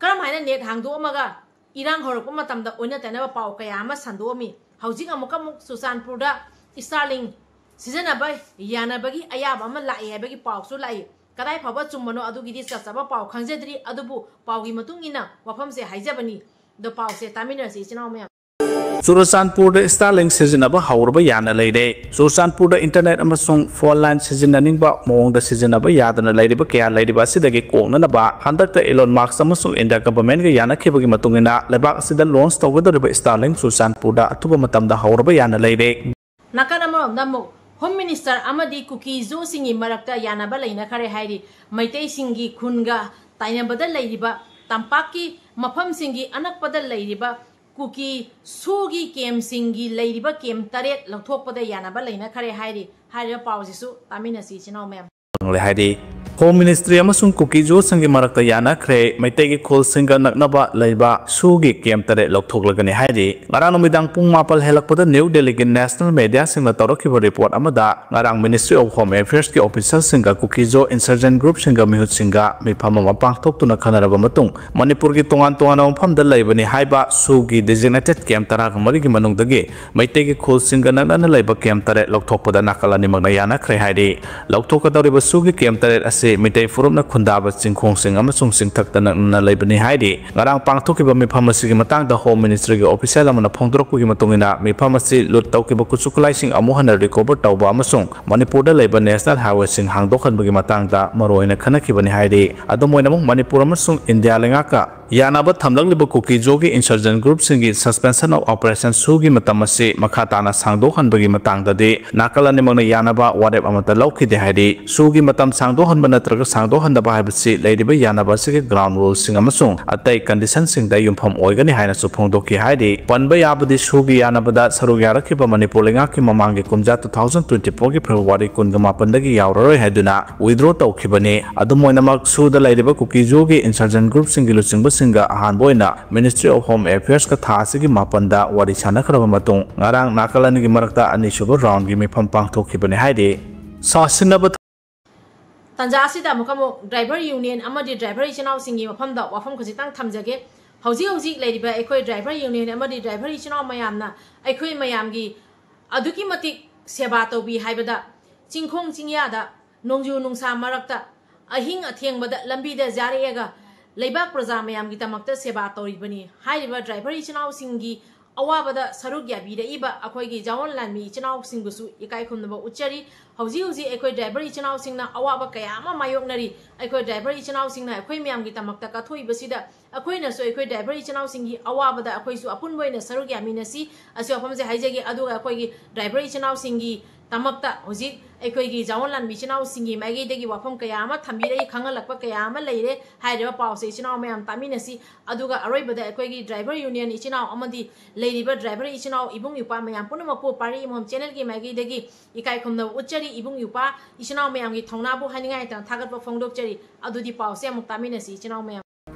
ꯀꯔꯝ ꯍꯥꯏꯅ net ꯍꯥꯡꯗꯣꯛꯑꯝꯃꯒ ꯏꯔꯥꯡ ꯍꯧꯔꯛꯄ ꯃꯇꯝꯗ ꯑꯣꯟꯅ ꯇꯩꯅꯕ ꯄꯥꯎ ꯀꯌꯥ ꯑꯃ ꯁꯟꯗꯣꯛꯑꯝꯃꯤ꯫ ꯍꯧꯖꯤꯛ ꯑꯃꯨꯛꯀ ꯑꯃꯨꯛ ꯆꯨꯔꯆꯥꯟꯄꯨꯔꯗ Starlink ꯁꯤꯖꯤꯟꯅꯕ ꯌꯥꯅꯕꯒꯤ ꯑꯌꯥꯕ ꯑꯃ ꯂꯥꯛꯑꯦ ꯍꯥꯏꯕꯒꯤ ꯄꯥꯎꯁꯨ ꯂꯥꯛꯏ꯫ ꯀꯗꯥꯏ ꯐꯥꯎꯕ ꯆꯨꯝꯕꯅꯣ ꯑꯗꯨꯒꯤꯗꯤ ꯆꯞ ꯆꯥꯕ ꯄꯥꯎ ꯈꯪꯖꯗ꯭ꯔꯤ, ꯑꯗꯨꯕꯨ ꯄꯥꯎꯒꯤ ꯃꯇꯨꯡ ꯏꯟꯅ ꯋꯥꯐꯝꯁꯦ ꯍꯥꯏꯖꯕꯅꯤ꯫ ꯑꯗꯣ ꯄꯥꯎꯁꯦ ꯇꯥꯃꯤꯟꯅꯔꯁꯤ ꯏꯆꯤꯟ ꯏꯅꯥꯎ ꯃꯌꯥꯝ꯫ ꯆꯨꯔꯆꯥꯟꯄꯨꯔꯗ Starlink ꯁꯤꯖꯤꯟꯅꯕ ꯍꯧꯔꯕ ꯌꯥꯅ ꯂꯩꯔꯦ꯫ ꯆꯨꯔꯆꯥꯟꯄꯨꯔꯗ internet ꯑꯃꯁꯨꯡ phone line ꯁꯤꯖꯤꯟꯅꯅꯤꯡꯕ ꯃꯑꯣꯡꯗ ꯁꯤꯖꯤꯟꯅꯕ ꯌꯥꯗꯅ ꯂꯩꯔꯤꯕ ꯀꯌꯥ ꯂꯩꯔꯤꯕ ꯑꯁꯤꯗꯒꯤ ꯀꯣꯛꯅꯅꯕ ꯍꯟꯗꯛꯇ Elon Musk ꯑꯃꯁꯨꯡ India government ꯀ ꯌꯥꯅꯈꯤꯕꯒꯤ ꯃꯇꯨꯡ ꯏꯟꯅ ꯂꯩꯕꯥꯛ ꯑꯁꯤꯗ launch ꯇꯧꯒꯗꯧꯔꯤꯕ Starlink ꯆꯨꯔꯆꯥꯟꯄꯨꯔꯗ ꯑꯊꯨꯕ ꯃꯇꯝꯗ ꯍꯧꯔꯕ ꯌꯥꯅ ꯂꯩꯔꯦ꯫ ꯅꯥꯀꯟ ꯑꯃꯔꯣꯝꯗ ꯑꯃꯨꯛ Home Minister ꯑꯃꯗꯤ ꯀꯨꯀꯤ ꯖꯣꯁꯤꯡꯒꯤ ꯃꯔꯛꯇ ꯌꯥꯅꯕ ꯂꯩꯅꯈꯔꯦ ꯍꯥꯏꯔꯤ꯫ ꯃꯩꯇꯩꯁꯤꯡꯒꯤ ꯈꯨꯟꯒ ꯇꯥꯏꯅꯕꯗ ꯂꯩꯔꯤꯕ ꯇꯝꯄꯥꯛꯀꯤ ꯃꯐꯝꯁꯤꯡꯒꯤ ꯑꯅꯛꯄꯗ ꯂꯩꯔꯤꯕ ꯀꯨꯀꯤ ꯁꯨꯒꯤ campꯁꯤꯡꯒꯤ ꯂꯩꯔꯤꯕ camp ꯇꯔꯦꯠ ꯂꯧꯊꯣꯛꯄꯗ ꯌꯥꯅꯕ ꯂꯩꯅꯈꯔꯦ ꯍꯥꯏꯔꯤ꯫ ꯍꯥꯏꯔꯤꯕ ꯄꯥꯎꯁꯤꯁꯨ ꯇꯥꯃꯤꯟꯅꯁꯤ ꯏꯆꯤꯟ ꯏꯅꯥꯎ ꯃꯌꯥꯝ꯫ ꯐꯪꯂꯦ ꯍꯥꯏꯔꯤ꯫ Home Ministry ꯑꯃꯁꯨꯡ ꯀꯨꯀꯤꯖꯣꯁꯤꯡꯒꯤ ꯃꯔꯛꯇ ꯌꯥꯅꯈ꯭ꯔꯦ꯫ ꯃꯩꯇꯩꯒꯤ ꯈꯨꯜꯁꯤꯡꯒ ꯅꯛꯅꯕ ꯂꯩꯕ ꯁꯨꯒꯤ ꯀꯦꯝ ꯇꯔꯦꯠ ꯂꯧꯊꯣꯛꯂꯒꯅꯤ ꯍꯥꯏꯔꯤ꯫ ꯉꯔꯥꯡ ꯅꯨꯃꯤꯗꯥꯡ ꯄꯨꯡ ꯃꯥꯄꯜ ꯍꯦꯜꯂꯛꯄꯗ ꯅ꯭ꯌꯨ ꯗꯦꯜꯂꯤꯒꯤ ꯅꯦꯁꯅꯦꯜ ꯃꯦꯗꯤꯌꯥꯁꯤꯡꯅ ꯇꯧꯔꯛꯈꯤꯕ ꯔꯤꯄꯣꯔꯠ ꯑꯃꯗ ꯉꯔꯥꯡ Ministry of Home Affairsꯀꯤ officialꯁꯤꯡꯒ ꯀꯨꯀꯤꯖꯣ insurgent groupꯁꯤꯡꯒ ꯃꯤꯍꯨꯠꯁꯤꯡꯒ ꯃꯤꯐꯝ ꯑꯃ ꯄꯥꯡꯊꯣꯛꯇꯨꯅ ꯈꯟꯅꯔꯕ ꯃꯇꯨꯡ ꯃꯅꯤꯄꯨꯔꯒꯤ ꯇꯣꯉꯥꯟ ꯇꯣꯉꯥꯟꯕ ꯃꯐꯝꯗ ꯂꯩꯕꯅꯤ ꯍꯥꯏꯕ ꯁꯨꯒꯤ designated ꯀꯦꯝ ꯇꯔꯥꯒ ꯃꯔꯤꯒꯤ ꯃꯅꯨꯡꯗꯒꯤ ꯃꯩꯇꯩꯒꯤ ꯈꯨꯜꯁꯤꯡꯒ ꯅꯛꯅꯅ ꯂꯩꯕ ꯀꯦꯝ ꯇꯔꯦꯠ ꯂꯧꯊꯣꯛꯄꯗ ꯅꯥꯀꯜ ꯑꯅꯤꯃꯛꯅ ꯌꯥꯅꯈ꯭ꯔꯦ ꯍꯥꯏꯔꯤ꯫ ꯂꯧꯊꯣꯛꯀꯗꯧꯔꯤꯕ ꯁꯨꯒꯤ ꯀꯦꯝ ꯇꯔꯦꯠ ꯑꯁꯤ ꯃꯤꯇꯩ ꯐꯨꯔꯨꯞꯅ ꯈꯨꯟꯗꯥꯕ ꯆꯤꯡꯈꯣꯡꯁꯤꯡ ꯑꯃꯁꯨꯡ ꯆꯤꯡꯊꯛꯇ ꯅꯛꯅꯅ ꯂꯩꯕꯅꯤ ꯍꯥꯏꯔꯤ꯫ ꯉꯔꯥꯡ ꯄꯥꯡꯊꯣꯛꯈꯤꯕ ꯃꯤꯐꯝ ꯑꯁꯤꯒꯤ ꯃꯇꯥꯡꯗ Home Ministryꯒꯤ official ꯑꯃꯅ ꯐꯣꯡꯗꯣꯔꯛꯄꯒꯤ ꯃꯇꯨꯡ ꯏꯟꯅ, ꯃꯤꯐꯝ ꯑꯁꯤ ꯂꯨꯠ ꯇꯧꯈꯤꯕ ꯈꯨꯠꯁꯨ ꯈꯨꯠꯂꯥꯏꯁꯤꯡ ꯑꯃꯨꯛ ꯍꯟꯅ recover ꯇꯧꯕ ꯑꯃꯁꯨꯡ ꯃꯅꯤꯄꯨꯔꯗ ꯂꯩꯕ national highwayꯁꯤꯡ ꯍꯥꯡꯗꯣꯛꯍꯟꯕꯒꯤ ꯃꯇꯥꯡꯗ ꯃꯔꯨꯑꯣꯏꯅ ꯈꯟꯅꯈꯤꯕꯅꯤ ꯍꯥꯏꯔꯤ꯫ ꯑꯗꯨꯝ ꯑꯣꯏꯅꯃꯛ, ꯃꯅꯤꯄꯨꯔ ꯑꯃꯁꯨꯡ ꯏꯟꯗꯤꯌꯥ ꯂꯩꯉꯥꯛꯀ ꯌꯥꯅꯕ ꯊꯝꯂꯛꯂꯤꯕ ꯀꯨꯀꯤꯖꯣꯒꯤ insurgent groupꯁꯤꯡꯒꯤ suspension of operation ꯁꯨꯒꯤ ꯃꯇꯝ ꯑꯁꯤ ꯃꯈꯥ ꯇꯥꯅ ꯁꯥꯡꯗꯣꯛꯍꯟꯕꯒꯤ ꯃꯇꯥꯡꯗꯗꯤ ꯅꯥꯀꯜ ꯑꯅꯤꯃꯛꯅ ꯌꯥꯅꯕ ꯋꯥꯔꯦꯞ ꯑꯃꯠꯇ ꯂꯧꯈꯤꯗꯦ ꯍꯥꯏꯔꯤ꯫ ꯁꯨꯒꯤ ꯃꯇꯝ ꯁꯥꯡꯗꯣꯛꯍꯟꯕ ꯅꯠꯇ꯭ꯔꯒ ꯁꯥꯡꯗꯣꯛꯍꯟꯗꯕ ꯍꯥꯏꯕꯁꯤ ꯂꯩꯔꯤꯕ ꯌꯥꯅꯕ ꯑꯁꯤꯒꯤ ground ruleꯁꯤꯡ ꯑꯃꯁꯨꯡ ꯑꯇꯩ conditionꯁꯤꯡꯗ ꯌꯨꯝꯐꯝ ꯑꯣꯏꯒꯅꯤ ꯍꯥꯏꯅꯁꯨ ꯐꯣꯡꯗꯣꯛꯈꯤ ꯍꯥꯏꯔꯤ꯫ ꯄꯟꯕ ꯌꯥꯕꯗꯤ, ꯁꯨꯒꯤ ꯌꯥꯅꯕꯗ ꯁꯔꯨꯛ ꯌꯥꯔꯛꯈꯤꯕ ꯃꯅꯤꯄꯨꯔ ꯂꯩꯉꯥꯛꯀꯤ ꯃꯃꯥꯡꯒꯤ ꯀꯨꯝꯖꯥ two thousand twenty fourꯒꯤ February ꯀꯨꯟꯒ ꯃꯥꯄꯟꯗꯒꯤ ꯌꯥꯎꯔꯔꯣꯏ ꯍꯥꯏꯗꯨꯅ withdraw ꯇꯧꯈꯤꯕꯅꯤ꯫ ꯑꯗꯨꯝ ꯑꯣꯏꯅꯃꯛ, ꯁꯨꯗ ꯂꯩꯔꯤꯕ ꯀꯨꯀꯤꯖꯣꯒꯤ insurgent groupꯁꯤꯡꯒꯤ ꯂꯨꯆꯤꯡꯕꯁꯤꯡꯒ ꯑꯍꯥꯟꯕ ꯑꯣꯏꯅ Ministry of Home Affairsꯀ ꯊꯥ ꯑꯁꯤꯒꯤ ꯃꯥꯄꯟꯗ ꯋꯥꯔꯤ ꯁꯥꯟꯅꯈ꯭ꯔꯕ ꯃꯇꯨꯡ, ꯉꯔꯥꯡ ꯅꯥꯀꯜ ꯑꯅꯤꯒꯤ ꯃꯔꯛꯇ ꯑꯅꯤꯁꯨꯕ roundꯒꯤ ꯃꯤꯐꯝ ꯄꯥꯡꯊꯣꯛꯈꯤꯕꯅꯤ ꯍꯥꯏꯔꯤ꯫ ꯁꯥꯁꯤꯟꯅꯕ ꯇꯥꯟꯖꯥ ꯑꯁꯤꯗ ꯑꯃꯨꯛꯀ ꯑꯃꯨꯛ driver union ꯑꯃꯗꯤ driver ꯏꯆꯤꯟ ꯏꯅꯥꯎꯁꯤꯡꯒꯤ ꯃꯐꯝꯗ ꯋꯥꯐꯝ ꯈꯖꯤꯛꯇꯪ ꯊꯝꯖꯒꯦ꯫ ꯍꯧꯖꯤꯛ ꯍꯧꯖꯤꯛ ꯂꯩꯔꯤꯕ ꯑꯩꯈꯣꯏ driver union ꯑꯃꯗꯤ driver ꯏꯆꯤꯟ ꯏꯅꯥꯎ ꯃꯌꯥꯝꯅ ꯑꯩꯈꯣꯏ ꯃꯌꯥꯝꯒꯤ ꯑꯗꯨꯛꯀꯤ ꯃꯇꯤꯛ ꯁꯦꯕꯥ ꯇꯧꯕꯤ ꯍꯥꯏꯕꯗ, ꯆꯤꯡꯈꯣꯡ ꯆꯤꯡꯌꯥꯗ, ꯅꯣꯡꯖꯨ ꯅꯨꯡꯁꯥ ꯃꯔꯛꯇ, ꯑꯍꯤꯡ ꯑꯊꯦꯡꯕꯗ ꯂꯝꯕꯤꯗ ꯌꯥꯔꯛꯑꯒ ꯂꯩꯕꯥꯛ ꯄ꯭ꯔꯖꯥ ꯃꯌꯥꯝꯒꯤꯗꯃꯛꯇ ꯁꯦꯕꯥ ꯇꯧꯔꯤꯕꯅꯤ꯫ ꯍꯥꯏꯔꯤꯕ driver ꯏꯆꯤꯟ ꯏꯅꯥꯎꯁꯤꯡꯒꯤ ꯑꯋꯥꯕꯗ ꯁꯔꯨꯛ ꯌꯥꯕꯤꯔꯛꯏꯕ ꯑꯩꯈꯣꯏꯒꯤ ꯖꯋꯥꯟ ꯂꯥꯟꯃꯤ ꯏꯆꯤꯟ ꯏꯅꯥꯎꯁꯤꯡꯕꯨꯁꯨ ꯏꯀꯥꯏ ꯈꯨꯝꯅꯕ ꯎꯠꯆꯔꯤ꯫ ꯍꯧꯖꯤꯛ ꯍꯧꯖꯤꯛ ꯑꯩꯈꯣꯏ driver ꯏꯆꯤꯟ ꯏꯅꯥꯎꯁꯤꯡꯅ ꯑꯋꯥꯕ ꯀꯌꯥ ꯑꯃ ꯃꯥꯌꯣꯛꯅꯔꯤ꯫ ꯑꯩꯈꯣꯏ driver ꯏꯆꯤꯟ ꯏꯅꯥꯎꯁꯤꯡꯅ ꯑꯩꯈꯣꯏ ꯃꯌꯥꯝꯒꯤꯗꯃꯛꯇ ꯀꯠꯊꯣꯛꯏꯕꯁꯤꯗ ꯑꯩꯈꯣꯏꯅꯁꯨ ꯑꯩꯈꯣꯏ driver ꯏꯆꯤꯟ ꯏꯅꯥꯎꯁꯤꯡꯒꯤ ꯑꯋꯥꯕꯗ ꯑꯩꯈꯣꯏꯁꯨ ꯑꯄꯨꯟꯕ ꯑꯣꯏꯅ ꯁꯔꯨꯛ ꯌꯥꯃꯤꯟꯅꯁꯤ꯫ ꯑꯁꯤ ꯋꯥꯐꯝꯁꯦ ꯍꯥꯏꯖꯒꯦ꯫ ꯑꯗꯨꯒ ꯑꯩꯈꯣꯏꯒꯤ driver ꯏꯆꯤꯟ ꯏꯅꯥꯎꯁꯤꯡꯒꯤ ꯗꯃꯛꯇ ꯍꯧꯖꯤꯛ ꯑꯩꯈꯣꯏꯒꯤ ꯖꯋꯥꯍꯔꯂꯥꯜ ꯏꯆꯤꯟ ꯏꯅꯥꯎꯁꯤꯡꯒꯤ ꯃꯥꯏꯀꯩꯗꯒꯤ ꯋꯥꯐꯝ ꯀꯌꯥ ꯑꯃ ꯊꯝꯕꯤꯔꯛꯏ, ꯈꯪꯍꯜꯂꯛꯄ ꯀꯌꯥ ꯑꯃ ꯂꯩꯔꯦ꯫ ꯍꯥꯏꯔꯤꯕ ꯄꯥꯎꯁꯦ ꯏꯆꯤꯟ ꯏꯅꯥꯎ ꯃꯌꯥꯝ ꯇꯥꯃꯤꯟꯅꯁꯤ꯫ ꯑꯗꯨꯒ ꯑꯔꯣꯏꯕꯗ ꯑꯩꯈꯣꯏꯒꯤ driver union ꯏꯆꯤꯟ ꯏꯅꯥꯎ ꯑꯃꯗꯤ ꯂꯩꯔꯤꯕ driver ꯏꯆꯤꯟ ꯏꯅꯥꯎ ꯏꯕꯨꯡ ꯏꯄ꯭ꯋꯥ ꯃꯌꯥꯝ ꯄꯨꯝꯅꯃꯛꯄꯨ ꯄꯥꯔꯤ ꯏꯃꯣꯝ channelꯒꯤ ꯃꯥꯏꯀꯩꯗꯒꯤ ꯏꯀꯥꯏ ꯈꯨꯝꯅꯕ ꯎꯠꯆꯔꯤ꯫ ꯏꯕꯨꯡ ꯏꯄ꯭ꯋꯥ ꯏꯆꯤꯟ ꯏꯅꯥꯎ ꯃꯌꯥꯝꯒꯤ ꯊꯧꯅꯥꯕꯨ ꯍꯥꯏꯅꯤꯡꯉꯥꯏ ꯂꯩꯇꯅ ꯊꯥꯒꯠꯄ ꯐꯣꯡꯗꯣꯛꯆꯔꯤ꯫ ꯑꯗꯨꯗꯤ ꯄꯥꯎꯁꯦ ꯑꯃꯨꯛ ꯇꯥꯃꯤꯟꯅꯁꯤ ꯏꯆꯤꯟ ꯏꯅꯥꯎ ꯃꯌꯥꯝ꯫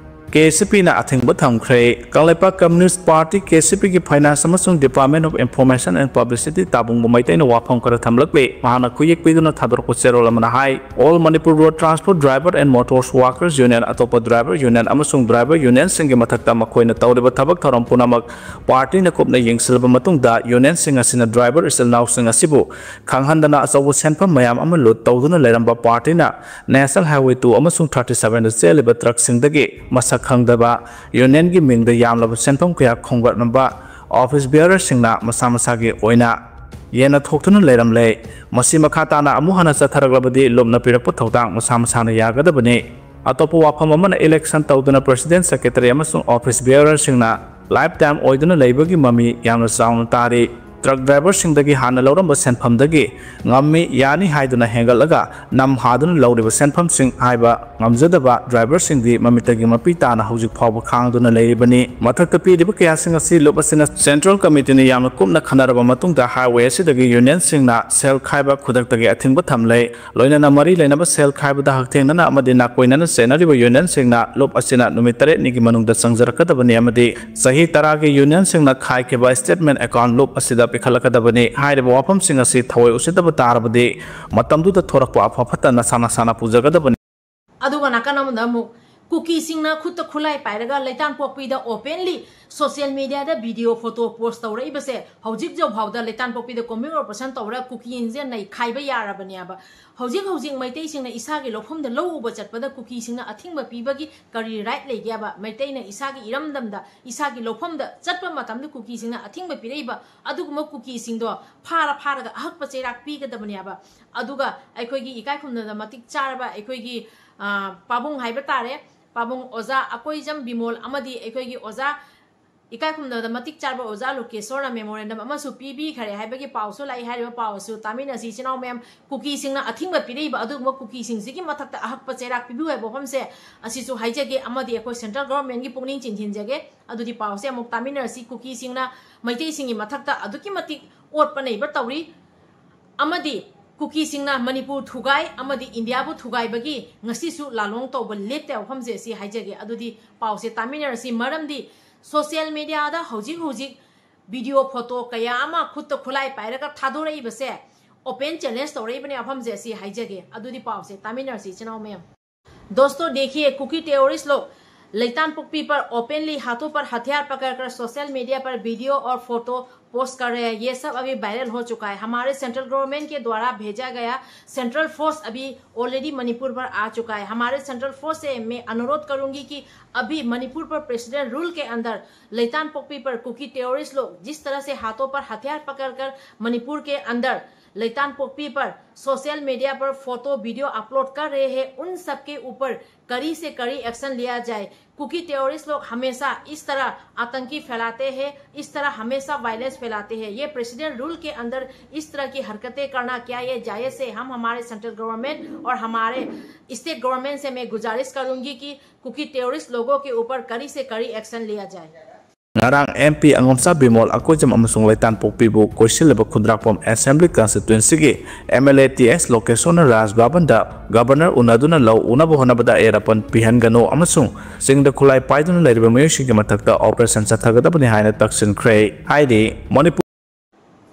ꯀꯦ ꯑꯦꯁ ꯁꯤ ꯄꯤꯅ ꯑꯊꯤꯡꯕ ꯊꯝꯈ꯭ꯔꯦ꯫ ꯀꯪꯂꯩꯄꯥꯛ Communist Party, ꯀꯦ ꯑꯦꯁ ꯁꯤ ꯄꯤꯒꯤ finance ꯑꯃꯁꯨꯡ Department of Information and Publicity ꯇꯥꯕꯨꯡꯕꯨ ꯃꯩꯇꯩꯅ ꯋꯥꯐꯝ ꯈꯔ ꯊꯝꯂꯛꯂꯤ꯫ ꯃꯍꯥꯛꯅ ꯈꯨꯌꯦꯛ ꯄꯤꯗꯨꯅ ꯊꯥꯗꯣꯔꯛꯄ ꯆꯦꯔꯣꯜ ꯑꯃꯅ ꯍꯥꯏ, All Manipur Road Transport Driver and Motors Workers Union, ꯑꯇꯣꯞꯄ driver union ꯑꯃꯁꯨꯡ driver unionꯁꯤꯡꯒꯤ ꯃꯊꯛꯇ ꯃꯈꯣꯏꯅ ꯇꯧꯔꯤꯕ ꯊꯕꯛ ꯊꯧꯔꯝ ꯄꯨꯝꯅꯃꯛ partyꯅ ꯀꯨꯞꯅ ꯌꯦꯡꯁꯤꯜꯂꯕ ꯃꯇꯨꯡꯗ unionꯁꯤꯡ ꯑꯁꯤꯅ driver ꯏꯆꯤꯜ ꯏꯅꯥꯎꯁꯤꯡ ꯑꯁꯤꯕꯨ ꯈꯪꯍꯟꯗꯅ ꯑꯆꯧꯕ ꯁꯦꯟꯐꯝ ꯃꯌꯥꯝ ꯑꯃ loot ꯇꯧꯗꯨꯅ ꯂꯩꯔꯝꯕ partyꯅ National Highway two ꯑꯃꯁꯨꯡ thirty sevenꯗ ꯆꯦꯜꯂꯤꯕ truckꯁꯤꯡꯗꯒꯤ ꯃꯁꯛ ꯈꯪꯗꯕ unionꯒꯤ ꯃꯤꯡꯗ ꯌꯥꯝꯂꯕ ꯁꯦꯟꯐꯝ ꯀꯌꯥ ꯈꯣꯝꯒꯠꯂꯝꯕ office bearerꯁꯤꯡꯅ ꯃꯁꯥ ꯃꯁꯥꯒꯤ ꯑꯣꯏꯅ ꯌꯦꯟꯅ ꯊꯣꯛꯇꯨꯅ ꯂꯩꯔꯝꯂꯦ꯫ ꯃꯁꯤ ꯃꯈꯥ ꯇꯥꯅ ꯑꯃꯨꯛ ꯍꯟꯅ ꯆꯠꯊꯔꯛꯂꯕꯗꯤ ꯂꯨꯞꯅ ꯄꯤꯔꯛꯄ ꯊꯧꯗꯥꯡ ꯃꯁꯥ ꯃꯁꯥꯅ ꯌꯥꯒꯗꯕꯅꯤ꯫ ꯑꯇꯣꯞꯄ ꯋꯥꯐꯝ ꯑꯃꯅ, election ꯇꯧꯗꯨꯅ president, secretary ꯑꯃꯁꯨꯡ office bearerꯁꯤꯡꯅ lifetime ꯑꯣꯏꯗꯨꯅ ꯂꯩꯕꯒꯤ ꯃꯃꯤ ꯌꯥꯝꯅ ꯆꯥꯎꯅ ꯇꯥꯔꯤ꯫ Truck driverꯁꯤꯡꯗꯒꯤ ꯍꯥꯟꯅ ꯂꯧꯔꯝꯕ ꯁꯦꯟꯐꯝꯗꯒꯤ ꯉꯝꯃꯤ ꯌꯥꯅꯤ ꯍꯥꯏꯗꯨꯅ ꯍꯦꯟꯒꯠꯂꯒ ꯅꯝ ꯍꯥꯗꯨꯅ ꯂꯧꯔꯤꯕ ꯁꯦꯟꯐꯝꯁꯤꯡ ꯍꯥꯏꯕ ꯉꯝꯖꯗꯕ driverꯁꯤꯡꯗꯤ ꯃꯃꯤꯠꯇꯒꯤ ꯃꯄꯤ ꯇꯥꯅ ꯍꯧꯖꯤꯛ ꯐꯥꯎꯕ ꯈꯥꯡꯗꯨꯅ ꯂꯩꯔꯤꯕꯅꯤ꯫ ꯃꯊꯛꯇ ꯄꯤꯔꯤꯕ ꯀꯌꯥꯁꯤꯡ ꯑꯁꯤ loop ꯑꯁꯤꯅ central committeeꯅ ꯌꯥꯝꯅ ꯀꯨꯞꯅ ꯈꯟꯅꯔꯕ ꯃꯇꯨꯡꯗ highway ꯑꯁꯤꯗꯒꯤ unionꯁꯤꯡꯅ ꯁꯦꯜ ꯈꯥꯏꯕ ꯈꯨꯗꯛꯇꯒꯤ ꯑꯊꯤꯡꯕ ꯊꯝꯂꯦ꯫ ꯂꯣꯏꯅꯅ ꯃꯔꯤ ꯂꯩꯅꯕ ꯁꯦꯜ ꯈꯥꯏꯕꯗ ꯍꯛꯊꯦꯡꯅꯅ ꯑꯃꯗꯤ ꯅꯥꯀꯣꯏꯅꯅ ꯆꯦꯟꯅꯔꯤꯕ unionꯁꯤꯡꯅ loop ꯑꯁꯤꯅ ꯅꯨꯃꯤꯠ ꯇꯔꯦꯠꯅꯤꯒꯤ ꯃꯅꯨꯡꯗ ꯆꯪꯖꯔꯛꯀꯗꯕꯅꯤ ꯑꯃꯗꯤ ꯆꯍꯤ ꯇꯔꯥꯒꯤ unionꯁꯤꯡꯅ ꯈꯥꯏꯈꯤꯕ statement account loop ꯑꯁꯤꯗ ꯄꯤꯈꯠꯂꯛꯀꯗꯕꯅꯤ꯫ ꯍꯥꯏꯔꯤꯕ ꯋꯥꯐꯝꯁꯤꯡ ꯑꯁꯤ ꯊꯑꯣꯏ ꯎꯁꯤꯠꯇꯕ ꯇꯥꯔꯕꯗꯤ ꯃꯇꯝꯗꯨꯗ ꯊꯣꯔꯛꯄ ꯑꯐ ꯐꯠꯇ ꯅꯁꯥ ꯅꯁꯥꯅ ꯄꯨꯖꯒꯗꯕꯅꯤ꯫ ꯑꯗꯨꯒ ꯅꯥꯀꯟ ꯑꯃꯗ ꯑꯃꯨꯛ ꯀꯨꯀꯤꯁꯤꯡꯅ ꯈꯨꯠꯇ ꯈꯨꯠꯂꯥꯏ ꯄꯥꯏꯔꯒ ꯂꯩꯇꯥꯟꯄꯣꯛꯄꯤꯗ openly social mediaꯗ video photo post ꯇꯧꯔꯛꯏꯕꯁꯦ ꯍꯧꯖꯤꯛ ꯐꯥꯎꯗ ꯂꯩꯇꯥꯟꯄꯣꯛꯄꯤꯗ combing operation ꯇꯧꯔ ꯀꯨꯀꯤꯁꯤꯡꯁꯦ ꯅꯩꯈꯥꯏꯕ ꯌꯥꯔꯕꯅꯦꯕ꯫ ꯍꯧꯖꯤꯛ ꯍꯧꯖꯤꯛ ꯃꯩꯇꯩꯁꯤꯡꯅ ꯏꯁꯥꯒꯤ ꯂꯧꯐꯝꯗ ꯂꯧ ꯎꯕ ꯆꯠꯄꯗ ꯀꯨꯀꯤꯁꯤꯡꯅ ꯑꯊꯤꯡꯕ ꯄꯤꯕꯒꯤ ꯀꯔꯤ right ꯂꯩꯒꯦꯕ? ꯃꯩꯇꯩꯅ ꯏꯁꯥꯒꯤ ꯏꯔꯝꯗꯝꯗ ꯏꯁꯥꯒꯤ ꯂꯧꯐꯝꯗ ꯆꯠꯄ ꯃꯇꯝꯗ ꯀꯨꯀꯤꯁꯤꯡꯅ ꯑꯊꯤꯡꯕ ꯄꯤꯔꯛꯏꯕ ꯑꯗꯨꯒꯨꯝꯕ ꯀꯨꯀꯤꯁꯤꯡꯗꯣ ꯐꯥꯔ ꯐꯥꯔꯒ ꯑꯍꯛꯄ ꯆꯩꯔꯥꯛ ꯄꯤꯒꯗꯕꯅꯦꯕ꯫ ꯑꯗꯨꯒ ꯑꯩꯈꯣꯏꯒꯤ ꯏꯀꯥꯏ ꯈꯨꯝꯅꯕꯗ ꯃꯇꯤꯛ ꯆꯥꯔꯕ ꯑꯩꯈꯣꯏꯒꯤ, ꯑ, ꯄꯥꯕꯨꯡ ꯍꯥꯏꯕ ꯇꯥꯔꯦ, ꯄꯥꯕꯨꯡ ꯑꯣꯖꯥ ꯑꯀꯣꯏꯖꯝ ꯕꯤꯃꯣꯜ ꯑꯃꯗꯤ ꯑꯩꯈꯣꯏꯒꯤ ꯑꯣꯖꯥ ꯏꯀꯥꯏ ꯈꯨꯝꯅꯕꯗ ꯃꯇꯤꯛ ꯆꯥꯕ ꯑꯣꯖꯥ ꯂꯣꯀꯦꯁꯣꯔꯅ memorandum ꯑꯃꯁꯨ ꯄꯤꯕꯤꯈꯔꯦ ꯍꯥꯏꯕꯒꯤ ꯄꯥꯎꯁꯨ ꯂꯥꯛꯏ꯫ ꯍꯥꯏꯔꯤꯕ ꯄꯥꯎ ꯑꯁꯨ ꯇꯥꯃꯤꯟꯅꯁꯤ ꯏꯆꯤꯟ ꯏꯅꯥꯎ ꯃꯌꯥꯝ꯫ ꯀꯨꯀꯤꯁꯤꯡꯅ ꯑꯊꯤꯡꯕ ꯄꯤꯔꯛꯏꯕ ꯑꯗꯨꯒꯨꯝꯕ ꯀꯨꯀꯤꯁꯤꯡꯁꯤꯒꯤ ꯃꯊꯛꯇ ꯑꯍꯛꯄ ꯆꯩꯔꯥꯛ ꯄꯤꯕꯤꯌꯨ ꯍꯥꯏꯕ ꯋꯥꯐꯝꯁꯦ ꯑꯁꯤꯁꯨ ꯍꯥꯏꯖꯒꯦ, ꯑꯃꯗꯤ ꯑꯩꯈꯣꯏ central governmentꯀꯤ ꯄꯨꯛꯅꯤꯡ ꯆꯤꯡꯁꯤꯟꯖꯒꯦ꯫ ꯑꯗꯨꯗꯤ ꯄꯥꯎꯁꯦ ꯑꯃꯨꯛ ꯇꯥꯃꯤꯟꯅꯔꯁꯤ꯫ ꯀꯨꯀꯤꯁꯤꯡꯅ ꯃꯩꯇꯩꯁꯤꯡꯒꯤ ꯃꯊꯛꯇ ꯑꯗꯨꯛꯀꯤ ꯃꯇꯤꯛ ꯑꯣꯠꯄ ꯅꯩꯕ ꯇꯧꯔꯤ꯫ ꯑꯃꯗꯤ ꯀꯨꯀꯤꯁꯤꯡꯅ ꯃꯅꯤꯄꯨꯔ ꯊꯨꯒꯥꯏ ꯑꯃꯗꯤ ꯏꯟꯗꯤꯌꯥꯕꯨ ꯊꯨꯒꯥꯏꯕꯒꯤ ꯉꯁꯤꯁꯨ ꯂꯥꯂꯣꯡ ꯇꯧꯕ ꯂꯦꯞꯇꯦ ꯋꯥꯐꯝꯁꯦ ꯑꯁꯤ ꯍꯥꯏꯖꯒꯦ꯫ ꯑꯗꯨꯗꯤ ꯄꯥꯎꯁꯦ ꯇꯥꯃꯤꯟꯅꯔꯁꯤ, ꯃꯔꯝꯗꯤ social mediaꯗ ꯍꯧꯖꯤꯛ ꯍꯧꯖꯤꯛ video, photo ꯀꯌꯥ ꯑꯃ ꯈꯨꯠꯇ ꯈꯨꯠꯂꯥꯏ ꯄꯥꯏꯔꯒ ꯊꯥꯗꯣꯔꯛꯏꯕꯁꯦ open challenge ꯇꯧꯔꯛꯏꯕꯅꯦ ꯋꯥꯐꯝꯁꯦ ꯑꯁꯤ ꯍꯥꯏꯖꯒꯦ꯫ ꯑꯗꯨꯗꯤ ꯄꯥꯎꯁꯦ ꯇꯥꯃꯤꯟꯅꯔꯁꯤ ꯏꯆꯤꯟ ꯏꯅꯥꯎ ꯃꯌꯥꯝ꯫ दोस्तों देखिए, कुकी टेररिस्ट लोग लैतानपोकपी पर ओपनली हाथों पर हथियार पकड़कर सोशल मीडिया पर वीडियो और फोटो पोस्ट कर रहे हैं। ये सब अभी वायरल हो चुका है। हमारे सेंट्रल गवर्नमेंट के द्वारा भेजा गया सेंट्रल फोर्स अभी ऑलरेडी मणिपुर पर आ चुका है। हमारे सेंट्रल फोर्स से मैं अनुरोध करूंगी कि अभी मणिपुर पर प्रेसिडेंट रूल के अंदर लैतानपोकपी पर कुकी टेररिस्ट लोग जिस तरह से हाथों पर हथियार पकड़कर मणिपुर के अंदर लैतानपोकपी पर सोशल मीडिया पर फोटो वीडियो अपलोड कर रहे हैं, उन सब के ऊपर कड़ी से कड़ी एक्शन लिया जाए। कुकी टेररिस्ट लोग हमेशा इस तरह आतंकी फैलाते हैं, इस तरह हमेशा वायलेंस फैलाते हैं। ये प्रेसिडेंट रूल के अंदर इस तरह की हरकतें करना क्या ये जायज़ है? हम हमारे सेंट्रल गवर्नमेंट और हमारे स्टेट गवर्नमेंट से मैं गुजारिश करूंगी कि कुकी टेररिस्ट लोगों के ऊपर कड़ी से कड़ी एक्शन लिया जाए। ꯉꯔꯥꯡ MP ꯑꯉꯣꯝꯆꯥ ꯕꯤꯃꯣꯜ ꯑꯀꯣꯏꯖꯝ ꯑꯃꯁꯨꯡ ꯂꯩꯇꯥꯟꯄꯣꯛꯄꯤꯕꯨ ꯀꯣꯏꯁꯤꯜꯂꯤꯕ ꯈꯨꯟꯗ꯭ꯔꯥꯛꯄꯝ Assembly Constituencyꯒꯤ MLA T S ꯂꯣꯀꯦꯁꯣꯔꯅ ꯔꯥꯖ ꯚꯕꯟꯗ Governor ꯎꯅꯗꯨꯅ ꯂꯧ ꯎꯅꯕ ꯍꯣꯠꯅꯕꯗ ꯑꯌꯦꯠ ꯑꯄꯟ ꯄꯤꯍꯟꯒꯅꯨ ꯑꯃꯁꯨꯡ ꯆꯤꯡꯗ ꯈꯨꯠꯂꯥꯏ ꯄꯥꯏꯗꯨꯅ ꯂꯩꯔꯤꯕ ꯃꯤꯑꯣꯏꯁꯤꯡꯒꯤ ꯃꯊꯛꯇ operation ꯆꯠꯊꯒꯗꯕꯅꯤ ꯍꯥꯏꯅ ꯇꯛꯁꯤꯟꯈ꯭ꯔꯦ꯫ ꯍꯥꯏꯔꯤ ꯃꯅꯤꯄꯨꯔ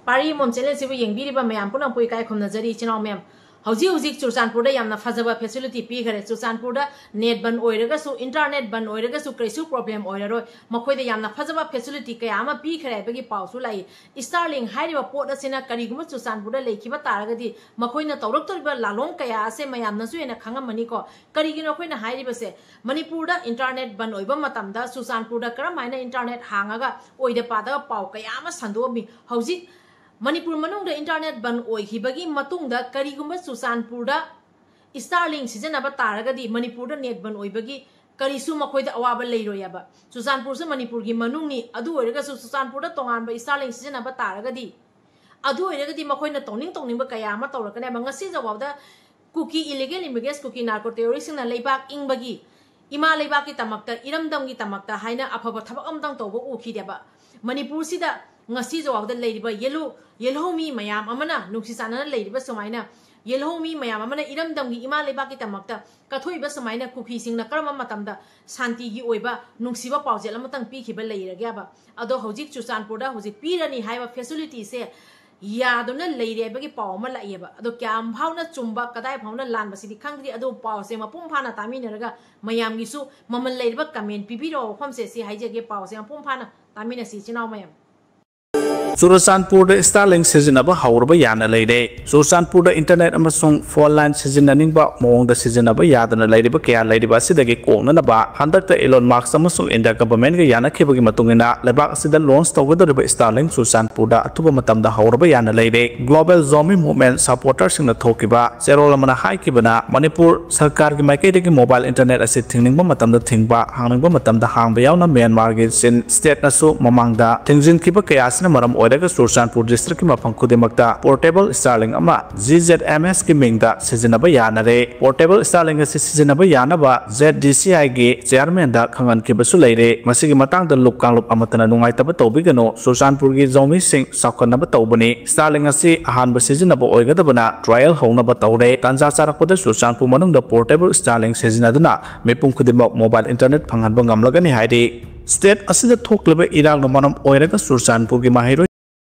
ꯄꯥꯔꯤ ꯃꯣꯝ ꯆꯦꯅꯦꯜꯁꯤꯕꯨ ꯌꯦꯡꯕꯤꯔꯤꯕ ꯃꯌꯥꯝ ꯄꯨꯝꯅꯃꯛꯄꯨ ꯏꯀꯥꯏ ꯈꯨꯝꯅꯖꯔꯤ ꯏꯆꯤꯟ ꯏꯅꯥꯎ ꯃꯌꯥꯝ꯫ ꯍꯧꯖꯤꯛ ꯍꯧꯖꯤꯛ ꯆꯨꯔꯆꯥꯟꯄꯨꯔꯗ ꯌꯥꯝꯅ ꯐꯖꯕ facility ꯄꯤꯈꯔꯦ꯫ ꯆꯨꯔꯆꯥꯟꯄꯨꯔꯗ net ꯕꯟ ꯑꯣꯏꯔꯒꯁꯨ, internet ꯕꯟ ꯑꯣꯏꯔꯒꯁꯨ ꯀꯔꯤꯁꯨ problem ꯑꯣꯏꯔꯔꯣꯏ꯫ ꯃꯈꯣꯏꯗ ꯌꯥꯝꯅ ꯐꯖꯕ facility ꯀꯌꯥ ꯑꯃ ꯄꯤꯈꯔꯦ ꯍꯥꯏꯕꯒꯤ ꯄꯥꯎꯁꯨ ꯂꯥꯛꯏ꯫ Starlink ꯍꯥꯏꯔꯤꯕ ꯄꯣꯠ ꯑꯁꯤꯅ ꯀꯔꯤꯒꯨꯝꯕ ꯆꯨꯔꯆꯥꯟꯄꯨꯔꯗ ꯂꯩꯈꯤꯕ ꯇꯥꯔꯒꯗꯤ ꯃꯈꯣꯏꯅ ꯇꯧꯔꯛꯇꯧꯔꯤꯕ ꯂꯥꯂꯣꯡ ꯀꯌꯥ ꯑꯁꯦ ꯃꯌꯥꯝꯅꯁꯨ ꯍꯦꯟꯅ ꯈꯪꯉꯝꯃꯅꯤꯀꯣ꯫ ꯀꯔꯤꯒꯤꯅꯣ ꯑꯩꯈꯣꯏꯅ ꯍꯥꯏꯔꯤꯕꯁꯦ? ꯃꯅꯤꯄꯨꯔꯗ internet ꯕꯟ ꯑꯣꯏꯕ ꯃꯇꯝꯗ ꯆꯨꯔꯆꯥꯟꯄꯨꯔꯗ ꯀꯔꯝꯍꯥꯏꯅ internet ꯍꯥꯡꯉꯒ ꯑꯣꯏꯗ ꯄꯥꯗꯕ ꯄꯥꯎ ꯀꯌꯥ ꯑꯃ ꯁꯟꯗꯣꯛꯑꯝꯃꯤ꯫ ꯍꯧꯖꯤꯛ ꯃꯅꯤꯄꯨꯔ ꯃꯅꯨꯡꯗ internet ꯕꯟ ꯑꯣꯏꯈꯤꯕꯒꯤ ꯃꯇꯨꯡꯗ ꯀꯔꯤꯒꯨꯝꯕ ꯆꯨꯔꯆꯥꯟꯄꯨꯔꯗ Starlink ꯁꯤꯖꯤꯟꯅꯕ ꯇꯥꯔꯒꯗꯤ ꯃꯅꯤꯄꯨꯔꯗ net ꯕꯟ ꯑꯣꯏꯕꯒꯤ ꯀꯔꯤꯁꯨ ꯃꯈꯣꯏꯗ ꯑꯋꯥꯕ ꯂꯩꯔꯣꯏꯑꯕ꯫ ꯆꯨꯔꯆꯥꯟꯄꯨꯔꯁꯨ ꯃꯅꯤꯄꯨꯔꯒꯤ ꯃꯅꯨꯡꯅꯤ꯫ ꯑꯗꯨ ꯑꯣꯏꯔꯒꯁꯨ ꯆꯨꯔꯆꯥꯟꯄꯨꯔꯗ ꯇꯣꯉꯥꯟꯕ ꯏꯁꯇꯥꯔꯂꯤꯡ ꯁꯤꯖꯤꯟꯅꯕ ꯇꯥꯔꯒꯗꯤ, ꯑꯗꯨ ꯑꯣꯏꯔꯒꯗꯤ ꯃꯈꯣꯏꯅ ꯇꯧꯅꯤꯡ ꯇꯧꯅꯤꯡꯕ ꯀꯌꯥ ꯑꯃ ꯇꯧꯔꯛꯀꯅꯦꯕ꯫ ꯉꯁꯤ ꯐꯥꯎꯕꯗ ꯀꯨꯀꯤ ꯏꯂꯤꯒꯦꯜ ꯏꯃꯤꯒ꯭ꯔꯦꯟꯠ, ꯀꯨꯀꯤ ꯅꯥꯔꯀꯣ ꯇꯦꯔꯣꯔꯤꯁ꯭ꯠꯁꯤꯡꯅ ꯂꯩꯕꯥꯛ ꯏꯪꯕꯒꯤ, ꯏꯃꯥ ꯂꯩꯕꯥꯛꯀꯤ ꯇꯃꯛꯇ, ꯏꯔꯝꯗꯝꯒꯤ ꯇꯃꯛꯇ ꯍꯥꯏꯅ ꯑꯐꯕ ꯊꯕꯛ ꯑꯃꯇꯪ ꯇꯧꯕ ꯎꯈꯤꯗꯦꯕ꯫ ꯃꯅꯤꯄꯨꯔꯁꯤꯗ ꯉꯁꯤ ꯐꯥꯎꯕꯗ ꯂꯩꯔꯤꯕ ꯌꯦꯜꯍꯧ, ꯌꯦꯜꯍꯧꯃꯤ ꯃꯌꯥꯝ ꯑꯃꯅ ꯅꯨꯡꯁꯤ ꯆꯥꯟꯅꯅ ꯂꯩꯔꯤꯕ ꯁꯨꯃꯥꯏꯅ, ꯌꯦꯜꯍꯧꯃꯤ ꯃꯌꯥꯝ ꯑꯃꯅ ꯏꯔꯝꯗꯝꯒꯤ, ꯏꯃꯥ ꯂꯩꯕꯥꯛꯀꯤ ꯇꯃꯛꯇ ꯀꯠꯊꯣꯛꯏꯕ ꯁꯨꯃꯥꯏꯅ ꯀꯨꯀꯤꯁꯤꯡꯅ ꯀꯔꯝꯕ ꯃꯇꯝꯗ ꯁꯥꯟꯇꯤꯒꯤ ꯑꯣꯏꯕ ꯅꯨꯡꯁꯤꯕ ꯄꯥꯎꯖꯦꯜ ꯑꯃꯇꯪ ꯄꯤꯈꯤꯕ ꯂꯩꯔꯒꯦꯕ? ꯑꯗꯣ ꯍꯧꯖꯤꯛ ꯆꯨꯔꯆꯥꯟꯄꯨꯔꯗ ꯍꯧꯖꯤꯛ ꯄꯤꯔꯅꯤ ꯍꯥꯏꯕ ꯐꯦꯁꯤꯂꯤꯇꯤꯁꯦ ꯌꯥꯗꯨꯅ ꯂꯩꯔꯦ ꯍꯥꯏꯕꯒꯤ ꯄꯥꯎ ꯑꯃ ꯂꯥꯛꯑꯦꯕ꯫ ꯑꯗꯣ ꯀꯌꯥꯝ ꯐꯥꯎꯅ ꯆꯨꯝꯕ, ꯀꯗꯥꯏ ꯐꯥꯎꯅ ꯂꯥꯟꯕꯁꯤꯗꯤ ꯈꯪꯗ꯭ꯔꯤ꯫ ꯑꯗꯣ ꯄꯥꯎꯁꯦ ꯃꯄꯨꯡ ꯐꯥꯅ ꯇꯥꯃꯤꯟꯅꯔꯒ ꯃꯌꯥꯝꯒꯤꯁꯨ ꯃꯃꯜ ꯂꯩꯔꯕ ꯀꯃꯦꯟ ꯄꯤꯕꯤꯔꯛꯑꯣ꯫ ꯋꯥꯐꯝꯁꯦ ꯁꯤ ꯍꯥꯏꯖꯒꯦ, ꯄꯥꯎꯁꯦ ꯃꯄꯨꯡ ꯐꯥꯅ ꯇꯥꯃꯤꯟꯅꯁꯤ ꯏꯆꯤꯟ ꯏꯅꯥꯎ ꯃꯌꯥꯝ꯫ ꯆꯨꯔꯆꯥꯟꯄꯨꯔꯗ ꯏꯁꯇꯥꯔꯂꯤꯡ ꯁꯤꯖꯤꯟꯅꯕ ꯍꯧꯔꯕ ꯌꯥꯅ ꯂꯩꯔꯦ꯫ ꯆꯨꯔꯆꯥꯟꯄꯨꯔꯗ ꯏꯟꯇꯔꯅꯦꯠ ꯑꯃꯁꯨꯡ ꯐꯣꯟ ꯂꯥꯏꯟ ꯁꯤꯖꯤꯟꯅꯅꯤꯡꯕ ꯃꯑꯣꯡꯗ ꯁꯤꯖꯤꯟꯅꯕ ꯌꯥꯗꯅ ꯂꯩꯔꯤꯕ ꯀꯌꯥ ꯂꯩꯔꯤꯕ ꯑꯁꯤꯗꯒꯤ ꯀꯣꯛꯅꯅꯕ ꯍꯟꯗꯛꯇ ꯏꯂꯣꯟ ꯃꯥꯁ꯭ꯛ ꯑꯃꯁꯨꯡ ꯏꯟꯗꯤꯌꯥ ꯒꯚꯔꯟꯃꯦꯟꯠꯀ ꯌꯥꯅꯈꯤꯕꯒꯤ ꯃꯇꯨꯡ ꯏꯟꯅ ꯂꯩꯕꯥꯛ ꯑꯁꯤꯗ ꯂꯣꯟꯆ ꯇꯧꯒꯗꯧꯔꯤꯕ ꯏꯁꯇꯥꯔꯂꯤꯡ ꯆꯨꯔꯆꯥꯟꯄꯨꯔꯗ ꯑꯊꯨꯕ ꯃꯇꯝꯗ ꯍꯧꯔꯕ ꯌꯥꯅ ꯂꯩꯔꯦ꯫ ꯒ꯭ꯂꯣꯕꯦꯜ ꯖꯣꯃꯤ ꯃꯨꯚꯃꯦꯟꯠ ꯁꯄꯣꯔꯇꯔꯁꯤꯡꯅ ꯊꯣꯛꯈꯤꯕ ꯆꯦꯔꯣꯜ ꯑꯃꯅ ꯍꯥꯏꯈꯤꯕꯅ, ꯃꯅꯤꯄꯨꯔ ꯁꯔꯀꯥꯔꯒꯤ ꯃꯥꯏꯀꯩꯗꯒꯤ ꯃꯣꯕꯥꯏꯜ ꯏꯟꯇꯔꯅꯦꯠ ꯑꯁꯤ ꯊꯤꯡꯅꯤꯡꯕ ꯃꯇꯝꯗ ꯊꯤꯡꯕ, ꯍꯥꯡꯅꯤꯡꯕ ꯃꯇꯝꯗ ꯍꯥꯡꯕ ꯌꯥꯎꯅ ꯃ꯭ꯌꯥꯟꯃꯥꯔꯒꯤ ꯆꯤꯟ ꯁ꯭ꯇꯦꯠꯅꯁꯨ ꯃꯃꯥꯡꯗ ꯊꯤꯡꯖꯤꯟꯈꯤꯕ ꯀꯌꯥ ꯑꯁꯤꯅ ꯃꯔꯝ ꯑꯣꯏꯔꯒ ꯆꯨꯔꯆꯥꯟꯄꯨꯔ ꯗꯤꯁꯇ꯭ꯔꯤꯛꯀꯤ ꯃꯐꯝ ꯈꯨꯗꯤꯡꯃꯛꯇ ꯄꯣꯔꯇꯦꯕꯜ ꯏꯁꯇꯥꯔꯂꯤꯡ ꯑꯃ ꯖꯤ ꯖꯦꯗ ꯑꯦꯝ ꯑꯦꯁꯀꯤ ꯃꯤꯡꯗ ꯁꯤꯖꯤꯟꯅꯕ ꯌꯥꯅꯔꯦ꯫ ꯄꯣꯔꯇꯦꯕꯜ ꯏꯁꯇꯥꯔꯂꯤꯡ ꯑꯁꯤ ꯁꯤꯖꯤꯟꯅꯕ ꯌꯥꯅꯕ ꯖꯦꯗ ꯗꯤ ꯁꯤ ꯑꯥꯏꯒꯤ ꯆꯤꯌꯥꯔꯃꯦꯟꯗ ꯈꯪꯍꯟꯈꯤꯕꯁꯨ ꯂꯩꯔꯦ꯫ ꯃꯁꯤꯒꯤ ꯃꯇꯥꯡꯗ ꯂꯨꯞ ꯀꯥꯡꯂꯨꯞ ꯑꯃꯠꯇꯅ ꯅꯨꯡꯉꯥꯏꯇꯕ ꯇꯧꯕꯤꯒꯅꯨ꯫ ꯆꯨꯔꯆꯥꯟꯄꯨꯔꯒꯤ ꯖꯧꯃꯤꯁꯤꯡ ꯆꯥꯎꯈꯠꯅꯕ ꯇꯧꯕꯅꯤ꯫ ꯏꯁꯇꯥꯔꯂꯤꯡ ꯑꯁꯤ ꯑꯍꯥꯟꯕ ꯁꯤꯖꯤꯟꯅꯕ ꯑꯣꯏꯒꯗꯕꯅ ꯇ꯭ꯔꯥꯏꯌꯦꯜ ꯍꯧꯅꯕ ꯇꯧꯔꯦ꯫ ꯇꯥꯟꯖꯥ ꯆꯥꯔꯛꯄꯗ ꯆꯨꯔꯆꯥꯟꯄꯨꯔ ꯃꯅꯨꯡꯗ ꯄꯣꯔꯇꯦꯕꯜ ꯏꯁꯇꯥꯔꯂꯤꯡ ꯁꯤꯖꯤꯟꯅꯗꯨꯅ ꯃꯤꯄꯨꯝ ꯈꯨꯗꯤꯡꯃꯛ ꯃꯣꯕꯥꯏꯜ ꯏꯟꯇꯔꯅꯦꯠ ꯐꯪꯍꯟꯕ ꯉꯝꯂꯒꯅꯤ ꯍꯥꯏꯔꯤ꯫ ꯁ꯭ꯇꯦꯠ ꯑꯁꯤꯗ ꯊꯣꯛꯂꯤꯕ ꯏꯔꯥꯡꯅ ꯃꯔꯝ ꯑꯣꯏꯔꯒ ꯆꯨꯔꯆꯥꯟꯄꯨꯔꯒꯤ ꯃꯍꯩꯔꯣꯏ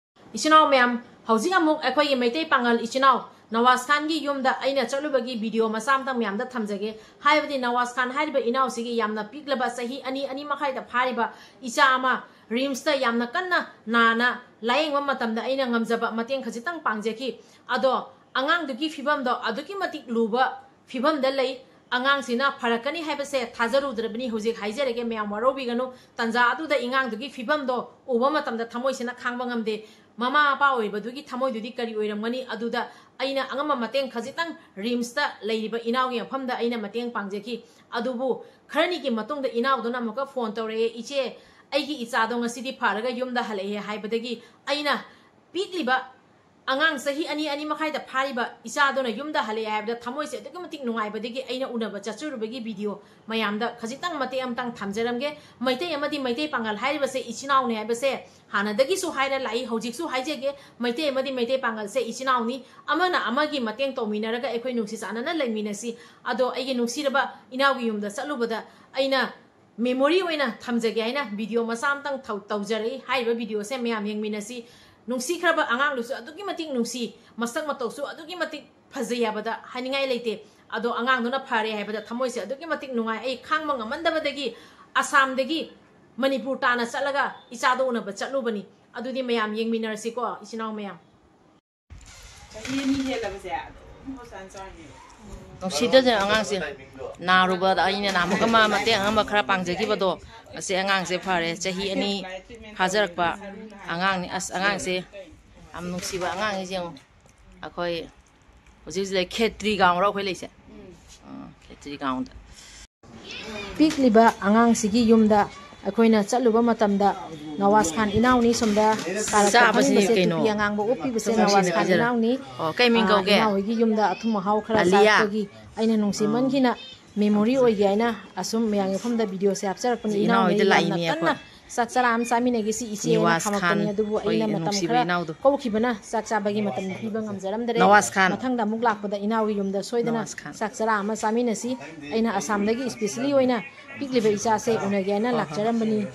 ꯏꯆꯤꯟ ꯏꯅꯥꯎ ꯃꯌꯥꯝ, ꯍꯧꯖꯤꯛ ꯑꯃꯨꯛ ꯑꯩꯈꯣꯏꯒꯤ ꯃꯩꯇꯩ ꯄꯥꯉꯜ ꯏꯆꯤꯟ ꯏꯅꯥꯎ ꯅꯋꯥꯖ ꯈꯥꯟꯒꯤ ꯌꯨꯝꯗ ꯑꯩꯅ ꯆꯠꯂꯨꯕꯒꯤ ꯚꯤꯗꯤꯑꯣ ꯃꯆꯥ ꯑꯃꯇꯪ ꯃꯌꯥꯝꯗ ꯊꯝꯖꯒꯦ꯫ ꯍꯥꯏꯕꯗꯤ ꯅꯋꯥꯖ ꯈꯥꯟ ꯍꯥꯏꯔꯤꯕ ꯏꯅꯥꯎꯁꯤꯒꯤ ꯌꯥꯝꯅ ꯄꯤꯛꯂꯕ, ꯆꯍꯤ ꯑꯅꯤ, ꯑꯅꯤ ꯃꯈꯥꯏꯗ ꯐꯥꯔꯤꯕ ꯏꯆꯥ ꯑꯃ ꯔꯤꯝꯁꯇ ꯌꯥꯝꯅ ꯀꯟꯅ ꯅꯥꯅ ꯂꯥꯌꯦꯡꯕ ꯃꯇꯝꯗ ꯑꯩꯅ ꯉꯝꯖꯕ ꯃꯇꯦꯡ ꯈꯖꯤꯛꯇꯪ ꯄꯥꯡꯖꯈꯤ꯫ ꯑꯗꯣ ꯑꯉꯥꯡꯗꯨꯒꯤ ꯐꯤꯕꯝꯗꯣ ꯑꯗꯨꯛꯀꯤ ꯃꯇꯤꯛ ꯂꯨꯕ ꯐꯤꯕꯝꯗ ꯂꯩ꯫ ꯑꯉꯥꯡꯁꯤꯅ ꯐꯔꯛꯀꯅꯤ ꯍꯥꯏꯕꯁꯦ ꯊꯥꯖꯔꯨꯗ꯭ꯔꯕꯅꯤ꯫ ꯍꯧꯖꯤꯛ ꯍꯥꯏꯖꯔꯒꯦ, ꯃꯌꯥꯝ ꯋꯥꯔꯧꯕꯤꯒꯅꯨ꯫ ꯇꯟꯖꯥ ꯑꯗꯨꯗ ꯑꯉꯥꯡꯗꯨꯒꯤ ꯐꯤꯕꯝꯗꯣ ꯎꯕ ꯃꯇꯝꯗ ꯊꯃꯣꯏꯁꯤꯅ ꯈꯥꯡꯕ ꯉꯝꯗꯦ꯫ ꯃꯃꯥ ꯃꯄꯥ ꯑꯣꯏꯕꯗꯨꯒꯤ ꯊꯃꯣꯏꯗꯨꯗꯤ ꯀꯔꯤ ꯑꯣꯏꯔꯝꯒꯅꯤ? ꯑꯗꯨꯗ ꯑꯩꯅ ꯑꯉꯝꯕ ꯃꯇꯦꯡ ꯈꯖꯤꯛꯇꯪ ꯔꯤꯝꯁꯇ ꯂꯩꯔꯤꯕ ꯏꯅꯥꯎꯒꯤ ꯃꯐꯝꯗ ꯑꯩꯅ ꯃꯇꯦꯡ ꯄꯥꯡꯖꯈꯤ꯫ ꯑꯗꯨꯕꯨ ꯈꯔꯅꯤꯒꯤ ꯃꯇꯨꯡꯗ ꯏꯅꯥꯎꯗꯨꯅ ꯑꯃꯨꯛꯀ ꯐꯣꯟ ꯇꯧꯔꯛꯑꯦ, "ꯏꯆꯦ, ꯑꯩꯒꯤ ꯏꯆꯥꯗꯣ ꯉꯁꯤꯗꯤ ꯐꯔꯒ ꯌꯨꯝꯗ ꯍꯜꯂꯛꯑꯦ" ꯍꯥꯏꯕꯗꯒꯤ ꯑꯩꯅ ꯄꯤꯛꯂꯤꯕ ꯑꯉꯥꯡ ꯆꯍꯤ ꯑꯅꯤ, ꯑꯅꯤ ꯃꯈꯥꯏꯗ ꯐꯥꯔꯤꯕ ꯏꯆꯥꯗꯨꯅ ꯌꯨꯝꯗ ꯍꯜꯂꯛꯑꯦ ꯍꯥꯏꯕꯗ ꯊꯃꯣꯏꯁꯦ ꯑꯗꯨꯛꯀꯤ ꯃꯇꯤꯛ ꯅꯨꯡꯉꯥꯏꯕꯗꯒꯤ ꯑꯩꯅ ꯎꯅꯕ ꯆꯠꯆꯔꯨꯕꯒꯤ ꯚꯤꯗꯤꯑꯣ ꯃꯌꯥꯝꯗ ꯈꯖꯤꯛꯇꯪ ꯃꯇꯦꯛ ꯑꯃꯇꯪ ꯊꯝꯖꯔꯝꯒꯦ꯫ ꯃꯩꯇꯩ ꯑꯃꯗꯤ ꯃꯩꯇꯩ ꯄꯥꯉꯜ ꯍꯥꯏꯔꯤꯕꯁꯦ ꯏꯆꯤꯟ ꯏꯅꯥꯎꯅꯤ ꯍꯥꯏꯕꯁꯦ ꯍꯥꯟꯅꯗꯒꯤꯁꯨ ꯍꯥꯏꯔ ꯂꯥꯛꯏ, ꯍꯧꯖꯤꯛꯁꯨ ꯍꯥꯏꯖꯒꯦ, ꯃꯩꯇꯩ ꯑꯃꯗꯤ ꯃꯩꯇꯩ ꯄꯥꯉꯜꯁꯦ ꯏꯆꯤꯟ ꯏꯅꯥꯎꯅꯤ꯫ ꯑꯃꯅ ꯑꯃꯒꯤ ꯃꯇꯦꯡ ꯇꯧꯃꯤꯟꯅꯔꯒ ꯑꯩꯈꯣꯏ ꯅꯨꯡꯁꯤ ꯆꯥꯟꯅꯅ ꯂꯩꯃꯤꯟꯅꯁꯤ꯫ ꯑꯗꯣ ꯑꯩꯒꯤ ꯅꯨꯡꯁꯤꯔꯕ ꯏꯅꯥꯎꯒꯤ ꯌꯨꯝꯗ ꯆꯠꯂꯨꯕꯗ ꯑꯩꯅ ꯃꯦꯃꯣꯔꯤ ꯑꯣꯏꯅ ꯊꯝꯖꯒꯦ ꯍꯥꯏꯅ ꯚꯤꯗꯤꯑꯣ ꯃꯆꯥ ꯑꯃꯇꯪ ꯊꯧ-, ꯇꯧꯖꯔꯛꯏ꯫ ꯍꯥꯏꯔꯤꯕ ꯚꯤꯗꯤꯑꯣꯁꯦ ꯃꯌꯥꯝ ꯌꯦꯡꯃꯤꯟꯅꯁꯤ꯫ ꯅꯨꯡꯁꯤꯈ꯭ꯔꯕ ꯑꯉꯥꯡꯗꯨꯁꯨ ꯑꯗꯨꯛꯀꯤ ꯃꯇꯤꯛ ꯅꯨꯡꯁꯤ, ꯃꯁꯛ ꯃꯇꯧꯁꯨ ꯑꯗꯨꯛꯀꯤ ꯃꯇꯤꯛ ꯐꯖꯩ ꯍꯥꯏꯕꯗ ꯍꯥꯏꯅꯤꯡꯉꯥꯏ ꯂꯩꯇꯦ꯫ ꯑꯗꯣ ꯑꯉꯥꯡꯗꯨꯅ ꯐꯔꯦ ꯍꯥꯏꯕꯗ ꯊꯃꯣꯏꯁꯦ ꯑꯗꯨꯛꯀꯤ ꯃꯇꯤꯛ ꯅꯨꯡꯉꯥꯏ꯫ ꯑꯩ ꯈꯥꯡꯕ ꯉꯝꯃꯟꯗꯕꯗꯒꯤ ꯑꯁꯥꯝꯗꯒꯤ ꯃꯅꯤꯄꯨꯔ ꯇꯥꯅ ꯆꯠꯂꯒ ꯏꯆꯥꯗꯣ ꯎꯅꯕ ꯆꯠꯂꯨꯕꯅꯤ꯫ ꯑꯗꯨꯗꯤ ꯃꯌꯥꯝ ꯌꯦꯡꯃꯤꯟꯅꯔꯁꯤꯀꯣ, ꯏꯆꯤꯟ ꯏꯅꯥꯎ ꯃꯌꯥꯝ꯫ ꯆꯍꯤ ꯑꯅꯤ ꯍꯦꯜꯂꯕꯁꯦ ꯑꯗꯨꯝ ꯍꯣꯁꯄꯤꯇꯥꯜ ꯆꯥꯎꯔꯤꯅꯦꯕ꯫ ꯅꯨꯡꯁꯤꯗꯁꯦ ꯑꯉꯥꯡꯁꯦ꯫ ꯅꯥꯔꯨꯕꯗ ꯑꯩꯅ ꯅꯍꯥꯟꯃꯨꯛ ꯑꯃ ꯃꯇꯦꯡ ꯑꯃ ꯈꯔ ꯄꯥꯡꯖꯈꯤꯕꯗꯣ, ꯑꯁꯤ ꯑꯉꯥꯡꯁꯦ ꯐꯔꯦ꯫ ꯆꯍꯤ ꯑꯅꯤ ꯐꯥꯖꯔꯛꯄ ꯑꯉꯥꯡꯅꯤ꯫ ꯑꯁ, ꯑꯉꯥꯡꯁꯦ ꯌꯥꯝ ꯅꯨꯡꯁꯤꯕ ꯑꯉꯥꯡꯅꯤ꯫ ꯌꯦꯡꯉꯣ, ꯑꯩꯈꯣꯏ ꯍꯧꯖꯤꯛ ꯍꯧꯖꯤꯛ ꯂꯩ ꯈꯦꯇ꯭ꯔꯤ ꯒꯥꯎꯟꯔꯣ ꯑꯩꯈꯣꯏ ꯂꯩꯁꯦ? ꯑꯥ, ꯈꯦꯇ꯭ꯔꯤ ꯒꯥꯎꯟꯗ꯫ ꯄꯤꯛꯂꯤꯕ ꯑꯉꯥꯡꯁꯤꯒꯤ ꯌꯨꯝꯗ ꯑꯩꯈꯣꯏꯅ ꯆꯠꯂꯨꯕ ꯃꯇꯝꯗ ꯅꯋꯥꯖ ꯈꯥꯟ ꯏꯅꯥꯎꯅꯤ ꯁꯣꯝꯗ ꯀꯥꯔꯛꯇ ꯆꯥꯕꯁꯤ ꯐꯝꯃꯤꯕꯁꯦ ꯀꯩꯅꯣ? ꯇꯨꯄꯤ ꯑꯉꯥꯡꯕ ꯎꯞꯄꯤꯕꯁꯦ ꯁꯨꯝ ꯅꯋꯥꯖ ꯁꯤꯅ ꯈꯥꯟ ꯄꯤꯖꯔꯣ꯫ ꯏꯅꯥꯎꯅꯤ꯫ ꯑꯣ, ꯀꯩ ꯃꯤꯡ ꯑꯥ, ꯀꯧꯒꯦ? ꯏꯅꯥꯎ ꯍꯣꯏꯒꯤ ꯌꯨꯝꯗ ꯑꯊꯨꯝ ꯑꯍꯥꯎ ꯈꯔ ꯑꯂꯤꯌꯥ꯫ ꯆꯥꯔꯛꯄꯒꯤ ꯑꯩꯅ ꯅꯨꯡꯁꯤꯃꯟꯈꯤꯅ ꯃꯦꯃꯣꯔꯤ ꯑꯣꯏꯒꯦ ꯍꯥꯏꯅ ꯑꯁꯨꯝ ꯃꯌꯥꯝꯒꯤ ꯃꯐꯝꯗ ꯚꯤꯗꯤꯑꯣꯁꯦ ꯍꯥꯞꯆꯔꯛꯄꯅꯤ꯫ ꯏꯅꯥꯎ ꯏꯅꯥꯎ ꯍꯣꯏꯗ ꯏꯅꯥꯎꯅ ꯌꯥꯝꯅ ꯂꯥꯛꯏꯅꯦ ꯀꯟꯅ ꯑꯩꯈꯣꯏ꯫ ꯆꯥꯛ ꯆꯔꯥ ꯑꯃ ꯆꯥꯃꯤꯟꯅꯒꯦ ꯁꯤ ꯏꯆꯦꯅ ꯅꯤꯋꯥꯖ ꯈꯥꯃꯛꯄꯅꯤ꯫ ꯈꯥꯟ, ꯑꯗꯨꯕꯨ ꯑꯩꯈꯣꯏ ꯑꯩꯅ ꯃꯇꯝ ꯅꯨꯡꯁꯤꯕ ꯈꯔ ꯏꯅꯥꯎꯗꯣ꯫ ꯀꯧꯈꯤꯕꯅ ꯆꯥꯛ ꯆꯥꯕꯒꯤ ꯃꯇꯝ ꯄꯤꯕ ꯉꯝꯖꯔꯝꯗ꯭ꯔꯦ꯫ ꯅꯋꯥꯖ ꯈꯥꯟ꯫ ꯃꯊꯪꯗ ꯑꯃꯨꯛ ꯂꯥꯛꯄꯗ ꯏꯅꯥꯎꯒꯤ ꯌꯨꯝꯗ ꯁꯣꯏꯗꯅ ꯅꯋꯥꯖ ꯈꯥꯟ꯫ ꯆꯥꯛ ꯆꯔꯥ ꯑꯃ ꯆꯥꯃꯤꯟꯅꯁꯤ꯫ ꯑꯩꯅ ꯑꯁꯥꯝꯗꯒꯤ specially ꯑꯣꯏꯅ ꯄꯤꯛꯂꯤꯕ ꯏꯆꯥꯁꯦ ꯎꯅꯒꯦ ꯍꯥꯏꯅ ꯍꯣꯏ, ꯍꯣꯏ꯫ ꯂꯥꯛꯆꯔꯝꯕꯅꯤ꯫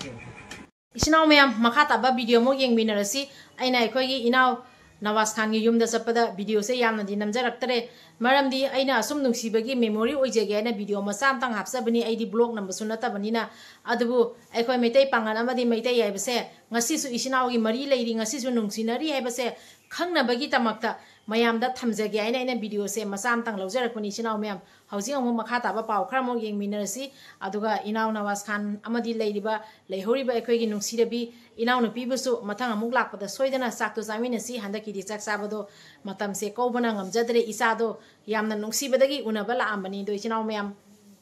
ꯏꯆꯤꯟ ꯏꯅꯥꯎ ꯃꯌꯥꯝ, ꯃꯈꯥ ꯇꯥꯕ ꯚꯤꯗꯤꯑꯣ ꯑꯃꯨꯛ ꯌꯦꯡꯃꯤꯟꯅꯔꯁꯤ꯫ ꯑꯩꯅ ꯑꯩꯈꯣꯏꯒꯤ ꯏꯅꯥꯎ ꯅꯋꯥꯖ ꯈꯥꯟꯒꯤ ꯌꯨꯝꯗ ꯆꯠꯄꯗ ꯚꯤꯗꯤꯑꯣꯁꯦ ꯌꯥꯝꯅꯗꯤ ꯅꯝꯖꯔꯛꯇ꯭ꯔꯦ, ꯃꯔꯝꯗꯤ ꯑꯩꯅ ꯑꯁꯨꯝ ꯅꯨꯡꯁꯤꯕꯒꯤ ꯃꯦꯃꯣꯔꯤ ꯑꯣꯏꯖꯒꯦ ꯍꯥꯏꯅ ꯚꯤꯗꯤꯑꯣ ꯃꯆꯥ ꯑꯃꯇꯪ ꯍꯥꯞꯆꯕꯅꯤ꯫ ꯑꯩꯗꯤ ꯕ꯭ꯂꯣꯒ ꯅꯝꯕꯁꯨ ꯅꯠꯇꯕꯅꯤꯅ꯫ ꯑꯗꯨꯕꯨ ꯑꯩꯈꯣꯏ ꯃꯩꯇꯩ ꯄꯥꯉꯜ ꯑꯃꯗꯤ ꯃꯩꯇꯩ ꯍꯥꯏꯕꯁꯦ ꯉꯁꯤꯁꯨ ꯏꯆꯤꯟ ꯏꯅꯥꯎꯒꯤ ꯃꯔꯤ ꯂꯩꯔꯤ, ꯉꯁꯤꯁꯨ ꯅꯨꯡꯁꯤꯅꯔꯤ ꯍꯥꯏꯕꯁꯦ ꯈꯪꯅꯕꯒꯤꯗꯃꯛꯇ ꯃꯌꯥꯝꯗ ꯊꯝꯖꯒꯦ ꯍꯥꯏꯅ ꯑꯩꯅ ꯚꯤꯗꯤꯑꯣꯁꯦ ꯃꯆꯥ ꯑꯃꯇꯪ ꯂꯧꯖꯔꯛꯄꯅꯤ, ꯏꯆꯤꯟ ꯏꯅꯥꯎ ꯃꯌꯥꯝ꯫ ꯍꯧꯖꯤꯛ ꯑꯃꯨꯛ ꯃꯈꯥ ꯇꯥꯕ ꯄꯥꯎ ꯈꯔ ꯑꯃꯨꯛ ꯌꯦꯡꯃꯤꯟꯅꯔꯁꯤ꯫ ꯑꯗꯨꯒ ꯏꯅꯥꯎ ꯅꯋꯥꯖ ꯈꯥꯟ ꯑꯃꯗꯤ ꯂꯩꯔꯤꯕ, ꯂꯩꯍꯧꯔꯤꯕ ꯑꯩꯈꯣꯏꯒꯤ ꯅꯨꯡꯁꯤꯔꯕꯤ ꯏꯅꯥꯎꯅꯨꯄꯤꯕꯨꯁꯨ ꯃꯊꯪ ꯑꯃꯨꯛ ꯂꯥꯛꯄꯗ ꯁꯣꯏꯗꯅ ꯆꯥꯛꯇꯣ ꯆꯥꯃꯤꯟꯅꯁꯤ꯫ ꯍꯟꯗꯛꯀꯤꯗꯤ ꯆꯥꯛ ꯆꯥꯕꯗꯣ ꯃꯇꯝꯁꯦ ꯀꯧꯕꯅ ꯉꯝꯖꯗ꯭ꯔꯦ꯫ ꯏꯆꯥꯗꯣ ꯌꯥꯝꯅ ꯅꯨꯡꯁꯤꯕꯗꯒꯤ ꯎꯅꯕ ꯂꯥꯛꯑꯝꯕꯅꯤ꯫ ꯑꯗꯣ ꯏꯆꯤꯟ ꯏꯅꯥꯎ ꯃꯌꯥꯝ,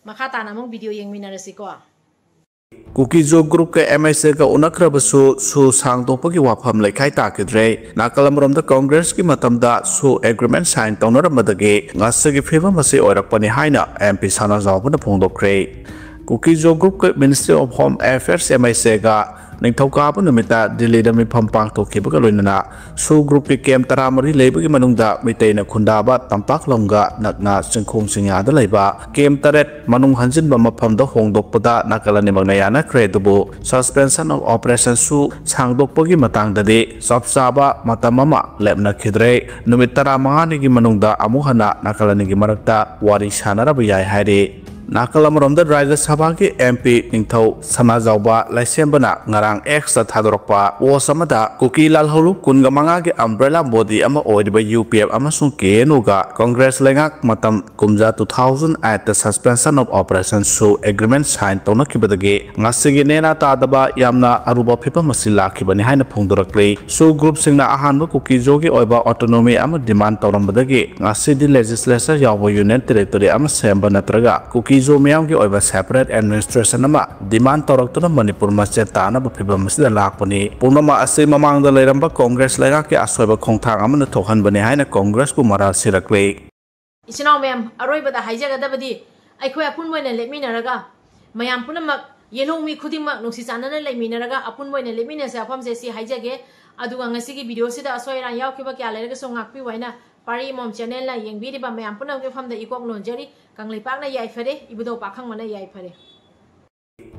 ꯃꯈꯥ ꯇꯥꯅ ꯑꯃꯨꯛ ꯚꯤꯗꯤꯑꯣ ꯌꯦꯡꯃꯤꯟꯅꯔꯁꯤꯀꯣ꯫ ꯀꯨꯀꯤꯖꯣ ꯒ꯭ꯔꯨꯞꯀ ꯑꯦꯝ ꯑꯥꯏ ꯁꯤꯒ ꯎꯅꯈ꯭ꯔꯕꯁꯨ ꯁꯨ ꯁꯥꯡꯗꯣꯛꯄꯒꯤ ꯋꯥꯐꯝ ꯂꯩꯈꯥꯏ ꯇꯥꯈꯤꯗ꯭ꯔꯦ꯫ ꯅꯥꯀꯜ ꯑꯃꯔꯣꯝꯗ ꯀꯣꯡꯒ꯭ꯔꯦꯁꯀꯤ ꯃꯇꯝꯗ ꯁꯨ ꯑꯦꯒ꯭ꯔꯤꯃꯦꯟ ꯁꯥꯏꯟ ꯇꯧꯅꯔꯝꯕꯗꯒꯤ ꯉꯁꯤꯒꯤ ꯐꯤꯕꯝ ꯑꯁꯤ ꯑꯣꯏꯔꯛꯄꯅꯤ ꯍꯥꯏꯅ ꯑꯦꯝ ꯄꯤ ꯁꯅꯥꯖꯥꯎꯕꯅ ꯐꯣꯡꯗꯣꯛꯈ꯭ꯔꯦ꯫ ꯀꯨꯀꯤꯖꯣ ꯒ꯭ꯔꯨꯞꯀ ministry of home affairs, M I ꯁꯤꯒ ꯅꯤꯡꯊꯧꯀꯥꯕ ꯅꯨꯃꯤꯠꯇ ꯗꯤꯜꯂꯤꯗ ꯃꯤꯐꯝ ꯄꯥꯡꯊꯣꯛꯈꯤꯕꯒ ꯂꯣꯏꯅꯅ ꯁꯨ ꯒ꯭ꯔꯨꯞꯀꯤ ꯀꯦꯝ ꯇꯔꯥꯃꯔꯤ ꯂꯩꯕꯒꯤ ꯃꯅꯨꯡꯗ ꯃꯤꯇꯩꯅ ꯈꯨꯟꯗꯥꯕ ꯇꯝꯄꯥꯛꯂꯝꯒ ꯅꯛꯅ ꯆꯤꯡꯈꯣꯡ ꯆꯤꯡꯌꯥꯗ ꯂꯩꯕ ꯀꯦꯝ ꯇꯔꯦꯠ ꯃꯅꯨꯡ ꯍꯟꯖꯤꯟꯕ ꯃꯐꯝꯗ ꯍꯣꯡꯗꯣꯛꯄꯗ ꯅꯥꯀꯜ ꯑꯅꯤꯃꯛꯅ ꯌꯥꯅꯈ꯭ꯔꯦ꯫ ꯑꯗꯨꯕꯨ ꯁꯁꯄꯦꯟꯁꯟ ꯑꯣꯐ ꯑꯣꯄꯔꯦꯁꯟ ꯁꯨ ꯁꯥꯡꯗꯣꯛꯄꯒꯤ ꯃꯇꯥꯡꯗꯗꯤ ꯆꯞ ꯆꯥꯕ ꯃꯇꯝ ꯑꯃ ꯂꯦꯞꯅꯈꯤꯗ꯭ꯔꯦ꯫ ꯅꯨꯃꯤꯠ ꯇꯔꯥꯃꯉꯥꯅꯤꯒꯤ ꯃꯅꯨꯡꯗ ꯑꯃꯨꯛ ꯍꯟꯅ ꯅꯥꯀꯜ ꯑꯅꯤꯒꯤ ꯃꯔꯛꯇ ꯋꯥꯔꯤ ꯁꯥꯟꯅꯔꯕ ꯌꯥꯏ ꯍꯥꯏꯔꯤ꯫ ꯅꯥꯀꯜ ꯑꯃꯔꯣꯝꯗ ꯔꯥꯖ꯭ꯌ ꯁꯚꯥꯒꯤ ꯑꯦꯝ ꯄꯤ ꯅꯤꯡꯊꯧ ꯁꯅꯥꯖꯥꯎꯕ ꯂꯩꯁꯦꯝꯕꯅ ꯉꯔꯥꯡ ꯑꯦꯛꯁꯇ ꯊꯥꯗꯣꯔꯛꯄ ꯄꯣꯁ ꯑꯃꯗ ꯀꯨꯀꯤ ꯂꯥꯜꯍꯧꯂꯨꯞ ꯀꯨꯟꯒ ꯃꯉꯥꯒꯤ ꯑꯝꯕ꯭ꯔꯦꯂꯥ ꯕꯣꯗꯤ ꯑꯃ ꯑꯣꯏꯔꯤꯕ ꯌꯨ ꯄꯤ ꯑꯦꯐ ꯑꯃꯁꯨꯡ ꯀꯦ ꯑꯦꯟ ꯌꯨꯒ ꯀꯪꯒ꯭ꯔꯦꯁ ꯂꯩꯉꯥꯛ ꯃꯇꯝ ꯀꯨꯝꯖꯥ two thousand eight suspension of operation ꯁꯨ ꯑꯦꯒ꯭ꯔꯤꯃꯦꯟ ꯁꯥꯏꯟ ꯇꯧꯅꯈꯤꯕꯗꯒꯤ ꯉꯁꯤꯒꯤ ꯅꯦꯅꯥ ꯇꯥꯗꯕ ꯌꯥꯝꯅ ꯑꯔꯨꯕ ꯐꯤꯚꯝ ꯑꯁꯤ ꯂꯥꯛꯈꯤꯕꯅꯤ ꯍꯥꯏꯅ ꯐꯣꯡꯗꯣꯔꯛꯂꯤ꯫ ꯁꯨ ꯒ꯭ꯔꯨꯞꯁꯤꯡꯅ ꯑꯍꯥꯟꯕ ꯀꯨꯀꯤꯖꯣꯒꯤ ꯑꯣꯏꯕ ꯑꯣꯇꯣꯅꯣꯃꯤ ꯑꯃ ꯗꯤꯃꯥꯟ ꯇꯧꯔꯝꯕꯗꯒꯤ ꯉꯁꯤꯗꯤ ꯂꯦꯖꯤꯁꯂꯦꯆꯔ ꯌꯥꯎꯕ ꯌꯨꯅꯤꯌꯟ ꯇꯦꯔꯤꯇꯣꯔꯤ ꯑꯃ ꯁꯦꯝꯕ ꯅꯠꯇ꯭ꯔꯒ ꯀꯨꯀꯤꯖꯣ ꯃꯤꯌꯥꯝꯒꯤ ꯑꯣꯏꯕ ꯁꯦꯄꯔꯦꯠ ꯑꯦꯗꯃꯤꯅꯤꯁꯇ꯭ꯔꯦꯁꯟ ꯑꯃ ꯗꯤꯃꯥꯟ ꯇꯧꯔꯛꯇꯨꯅ ꯃꯅꯤꯄꯨꯔ ꯃꯆꯦꯠ ꯇꯥꯅꯕ ꯐꯤꯚꯝ ꯑꯁꯤꯗ ꯂꯥꯛꯄꯅꯤ꯫ ꯄꯨꯝꯅꯃꯛ ꯑꯁꯤ ꯃꯃꯥꯡꯗ ꯂꯩꯔꯝꯕ ꯀꯣꯡꯒ꯭ꯔꯦꯁ ꯂꯩꯉꯥꯛꯀꯤ ꯑꯁꯣꯏꯕ ꯈꯣꯡꯊꯥꯡ ꯑꯃꯅ ꯊꯣꯛꯍꯟꯕꯅꯤ ꯍꯥꯏꯅ ꯀꯣꯡꯒ꯭ꯔꯦꯁꯄꯨ ꯃꯔꯥꯜ ꯁꯤꯔꯛꯂꯤ꯫ ꯏꯆꯤꯟ ꯏꯅꯥꯎ ꯃꯌꯥꯝ, ꯑꯔꯣꯏꯕꯗ ꯍꯥꯏꯖꯒꯗꯕꯗꯤ, ꯑꯩꯈꯣꯏ ꯑꯄꯨꯟꯕ ꯑꯣꯏꯅ ꯂꯦꯞꯃꯤꯟꯅꯔꯒ ꯃꯌꯥꯝ ꯄꯨꯝꯅꯃꯛ, ꯌꯦꯜꯍꯧ ꯃꯤ ꯈꯨꯗꯤꯡꯃꯛ ꯅꯨꯡꯁꯤ ꯆꯥꯟꯅꯅ ꯂꯩꯃꯤꯟꯅꯔꯒ ꯑꯄꯨꯟꯕ ꯑꯣꯏꯅ ꯂꯦꯞꯃꯤꯟꯅꯁꯦ ꯋꯥꯐꯝꯁꯦ ꯁꯤ ꯍꯥꯏꯖꯒꯦ꯫ ꯑꯗꯨꯒ ꯉꯁꯤꯒꯤ ꯚꯤꯗꯤꯑꯣꯁꯤꯗ ꯑꯁꯣꯏ ꯑꯔꯥꯟ ꯌꯥꯎꯈꯤꯕ ꯀꯌꯥ ꯂꯩꯔꯒꯁꯨ ꯉꯥꯛꯄꯤꯌꯨ ꯍꯥꯏꯅ ꯄꯥꯔꯤ ꯑꯃꯃꯝ ꯆꯦꯅꯦꯜꯅ ꯌꯦꯡꯕꯤꯔꯤꯕ ꯃꯌꯥꯝ ꯄꯨꯝꯅꯃꯛꯀꯤ ꯃꯐꯝꯗ ꯏꯀꯣꯛ ꯅꯣꯟꯖꯔꯤ꯫ ꯀꯪꯂꯩꯄꯥꯛꯅ ꯌꯥꯏꯐꯔꯦ, ꯏꯕꯨꯙꯧ ꯄꯥꯈꯪꯕꯅ ꯌꯥꯏꯐꯔꯦ꯫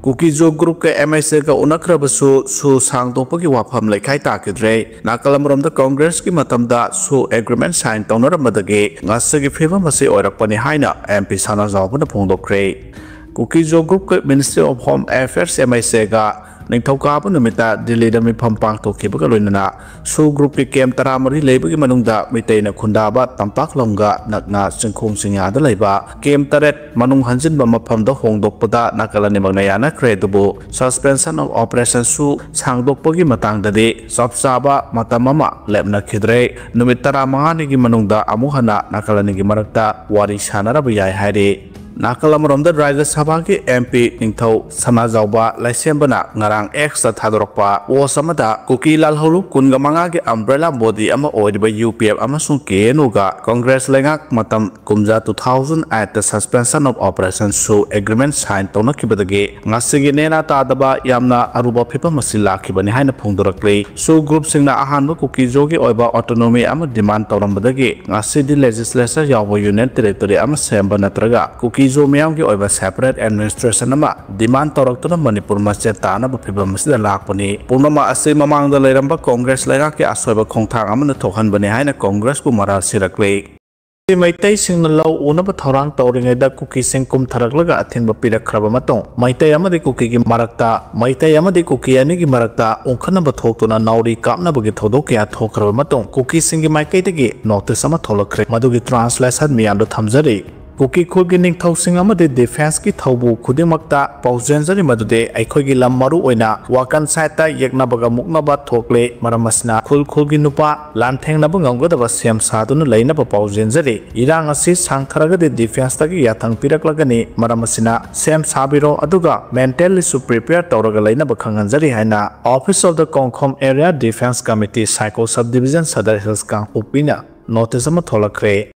ꯀꯨꯀꯤꯖꯣ ꯒ꯭ꯔꯨꯞꯀ ꯑꯦꯝ ꯑꯥꯏ ꯁꯤꯒ ꯎꯅꯈ꯭ꯔꯕꯁꯨ ꯁꯨ ꯁꯥꯡꯗꯣꯛꯄꯒꯤ ꯋꯥꯐꯝ ꯂꯩꯈꯥꯏ ꯇꯥꯈꯤꯗ꯭ꯔꯦ꯫ ꯅꯥꯀꯜ ꯑꯃꯔꯣꯝꯗ ꯀꯣꯡꯒ꯭ꯔꯦꯁꯀꯤ ꯃꯇꯝꯗ ꯁꯨ ꯑꯦꯒ꯭ꯔꯤꯃꯦꯟ ꯁꯥꯏꯟ ꯇꯧꯅꯔꯝꯕꯗꯒꯤ ꯉꯁꯤꯒꯤ ꯐꯤꯚꯝ ꯑꯁꯤ ꯑꯣꯏꯔꯛꯄꯅꯤ ꯍꯥꯏꯅ ꯑꯦꯝ ꯄꯤ ꯁꯅꯥꯖꯥꯎꯕꯅ ꯐꯣꯡꯗꯣꯛꯈ꯭ꯔꯦ꯫ ꯀꯨꯀꯤꯖꯣ ꯒ꯭ꯔꯨꯞꯀ ministry of home affairs, M I ꯁꯤꯒ ꯅꯤꯡꯊꯧꯀꯥꯕ ꯅꯨꯃꯤꯠꯇ ꯗꯤꯜꯂꯤꯗ ꯃꯤꯐꯝ ꯄꯥꯡꯊꯣꯛꯈꯤꯕꯒ ꯂꯣꯏꯅꯅ ꯁꯨ ꯒ꯭ꯔꯨꯞꯀꯤ ꯀꯦꯝ ꯇꯔꯥꯃꯔꯤ ꯂꯩꯕꯒꯤ ꯃꯅꯨꯡꯗ ꯃꯤꯇꯩꯅ ꯈꯨꯟꯗꯥꯕ ꯇꯝꯄꯥꯛꯂꯝꯒ ꯅꯛꯅ ꯆꯤꯡꯈꯣꯡ ꯆꯤꯡꯌꯥꯗ ꯂꯩꯕ ꯀꯦꯝ ꯇꯔꯦꯠ ꯃꯅꯨꯡ ꯍꯟꯖꯤꯟꯕ ꯃꯐꯝꯗ ꯍꯣꯡꯗꯣꯛꯄꯗ ꯅꯥꯀꯜ ꯑꯅꯤꯃꯛꯅ ꯌꯥꯅꯈ꯭ꯔꯦ꯫ ꯑꯗꯨꯕꯨ suspension of operation ꯁꯨ ꯁꯥꯡꯗꯣꯛꯄꯒꯤ ꯃꯇꯥꯡꯗꯗꯤ ꯆꯞ ꯆꯥꯕ ꯃꯇꯝ ꯑꯃ ꯂꯦꯞꯅꯈꯤꯗ꯭ꯔꯦ꯫ ꯅꯨꯃꯤꯠ ꯇꯔꯥꯃꯉꯥꯅꯤꯒꯤ ꯃꯅꯨꯡꯗ ꯑꯃꯨꯛ ꯍꯟꯅ ꯅꯥꯀꯜ ꯑꯅꯤꯒꯤ ꯃꯔꯛꯇ ꯋꯥꯔꯤ ꯁꯥꯟꯅꯔꯕ ꯌꯥꯏ ꯍꯥꯏꯔꯤ꯫ ꯅꯥꯀꯜ ꯑꯃꯔꯣꯝꯗ ꯔꯥꯖ꯭ꯌ ꯁꯚꯥꯒꯤ ꯑꯦꯝ ꯄꯤ ꯅꯤꯡꯊꯧ ꯁꯅꯥꯖꯥꯎꯕ ꯂꯩꯁꯦꯝꯕꯅ ꯉꯔꯥꯡ X ꯇ ꯊꯥꯗꯣꯔꯛꯄ ꯄꯣꯁ ꯑꯃꯗ ꯀꯨꯀꯤ ꯂꯥꯜꯍꯧꯂꯨꯞ ꯀꯨꯟꯒ ꯃꯉꯥꯒꯤ umbrella body ꯑꯃ ꯑꯣꯏꯔꯤꯕ ꯌꯨ ꯄꯤ ꯑꯦꯐ ꯑꯃꯁꯨꯡ ꯀꯦ ꯑꯦꯟ ꯌꯨꯒ ꯀꯪꯒ꯭ꯔꯦꯁ ꯂꯩꯉꯥꯛ ꯃꯇꯝ ꯀꯨꯝꯖꯥ two thousand eight ꯇ suspension of operation ꯁꯨ agreement sign ꯇꯧꯅꯈꯤꯕꯗꯒꯤ ꯉꯁꯤꯒꯤ ꯅꯦꯅꯥ ꯇꯥꯗꯕ ꯌꯥꯝꯅ ꯑꯔꯨꯕ ꯐꯤꯚꯝ ꯑꯁꯤ ꯂꯥꯛꯈꯤꯕꯅꯤ ꯍꯥꯏꯅ ꯐꯣꯡꯗꯣꯔꯛꯂꯤ꯫ ꯁꯨ ꯒ꯭ꯔꯨꯞꯁꯤꯡꯅ ꯑꯍꯥꯟꯕ ꯀꯨꯀꯤꯖꯣꯒꯤ ꯑꯣꯏꯕ autonomy ꯑꯃ demand ꯇꯧꯔꯝꯕꯗꯒꯤ ꯉꯁꯤꯗꯤ legislature ꯌꯥꯎꯕ union territory ꯑꯃ ꯁꯦꯝꯕ ꯅꯠꯇ꯭ꯔꯒ ꯀꯨꯀꯤꯖꯣ ꯃꯤꯌꯥꯝꯒꯤ ꯑꯣꯏꯕ separate administration ꯑꯃ demand ꯇꯧꯔꯛꯇꯨꯅ ꯃꯅꯤꯄꯨꯔ ꯃꯆꯦꯠ ꯇꯥꯅꯕ ꯐꯤꯚꯝ ꯑꯁꯤꯗ ꯂꯥꯛꯄꯅꯤ꯫ ꯄꯨꯝꯅꯃꯛ ꯑꯁꯤ ꯃꯃꯥꯡꯗ ꯂꯩꯔꯝꯕ ꯀꯪꯒ꯭ꯔꯦꯁ ꯂꯩꯉꯥꯛꯀꯤ ꯑꯁꯣꯏꯕ ꯈꯣꯡꯊꯥꯡ ꯑꯃꯅ ꯊꯣꯛꯍꯟꯕꯅꯤ ꯍꯥꯏꯅ ꯀꯪꯒ꯭ꯔꯦꯁꯄꯨ ꯃꯔꯥꯜ ꯁꯤꯔꯛꯂꯤ꯫ ꯃꯩꯇꯩꯁꯤꯡꯅ ꯂꯧ ꯎꯅꯕ ꯊꯧꯔꯥꯡ ꯇꯧꯔꯤꯉꯩꯗ ꯀꯨꯀꯤꯁꯤꯡ ꯀꯨꯝꯊꯔꯛꯂꯒ ꯑꯊꯤꯡꯕ ꯄꯤꯔꯛꯈ꯭ꯔꯕ ꯃꯇꯨꯡ, ꯃꯩꯇꯩ ꯑꯃꯗꯤ ꯀꯨꯀꯤꯒꯤ ꯃꯔꯛꯇ, ꯃꯩꯇꯩ ꯑꯃꯗꯤ ꯀꯨꯀꯤ ꯑꯅꯤꯒꯤ ꯃꯔꯛꯇ ꯎꯪꯈꯠꯅꯕ ꯊꯣꯛꯇꯨꯅ ꯅꯥꯎꯔꯤ ꯀꯥꯞꯅꯕꯒꯤ ꯊꯧꯗꯣꯛ ꯀꯌꯥ ꯊꯣꯛꯈ꯭ꯔꯕ ꯃꯇꯨꯡ, ꯀꯨꯀꯤꯁꯤꯡꯒꯤ ꯃꯥꯏꯀꯩꯗꯒꯤ notice ꯑꯃ ꯊꯣꯛꯂꯛꯈ꯭ꯔꯦ꯫ ꯃꯗꯨꯒꯤ translation ꯃꯤꯌꯥꯝꯗ ꯊꯝꯖꯔꯤ꯫ ꯀꯨꯀꯤ ꯈꯨꯜꯒꯤ ꯅꯤꯡꯊꯧꯁꯤꯡ ꯑꯃꯗꯤ defence ꯀꯤ ꯊꯧꯕꯨ ꯈꯨꯗꯤꯡꯃꯛꯇ ꯄꯥꯎꯖꯦꯟꯖꯔꯤ ꯃꯗꯨꯗꯤ ꯑꯩꯈꯣꯏꯒꯤ ꯂꯝ ꯃꯔꯨ ꯑꯣꯏꯅ ꯋꯥꯀꯟ side ꯇ ꯌꯦꯛꯅꯕꯒ ꯃꯨꯛꯅꯕ ꯊꯣꯛꯂꯦ꯫ ꯃꯔꯝ ꯑꯁꯤꯅ ꯈꯨꯜ ꯈꯨꯜꯒꯤ ꯅꯨꯄꯥ ꯂꯥꯟꯊꯦꯡꯅꯕ ꯉꯝꯒꯗꯕ ꯁꯦꯝ ꯁꯥꯗꯨꯅ ꯂꯩꯅꯕ ꯄꯥꯎꯖꯦꯟꯖꯔꯤ꯫ ꯏꯔꯥꯡ ꯑꯁꯤ ꯁꯥꯡꯊꯔꯒꯗꯤ defence ꯇꯒꯤ ꯌꯥꯊꯪ ꯄꯤꯔꯛꯂꯒꯅꯤ꯫ ꯃꯔꯝ ꯑꯁꯤꯅ ꯁꯦꯝ ꯁꯥꯕꯤꯔꯣ, ꯑꯗꯨꯒ mentally ꯁꯨ prepare ꯇꯧꯔꯒ ꯂꯩꯅꯕ ꯈꯪꯍꯟꯖꯔꯤ ꯍꯥꯏꯅ Office of the Kongkhom Area Defence Committee, Saikul Sub Division, Sadar Hills, ꯀꯥꯡꯄꯣꯛꯄꯤꯅ notice ꯑꯃ ꯊꯣꯛꯂꯛꯈ꯭ꯔꯦ꯫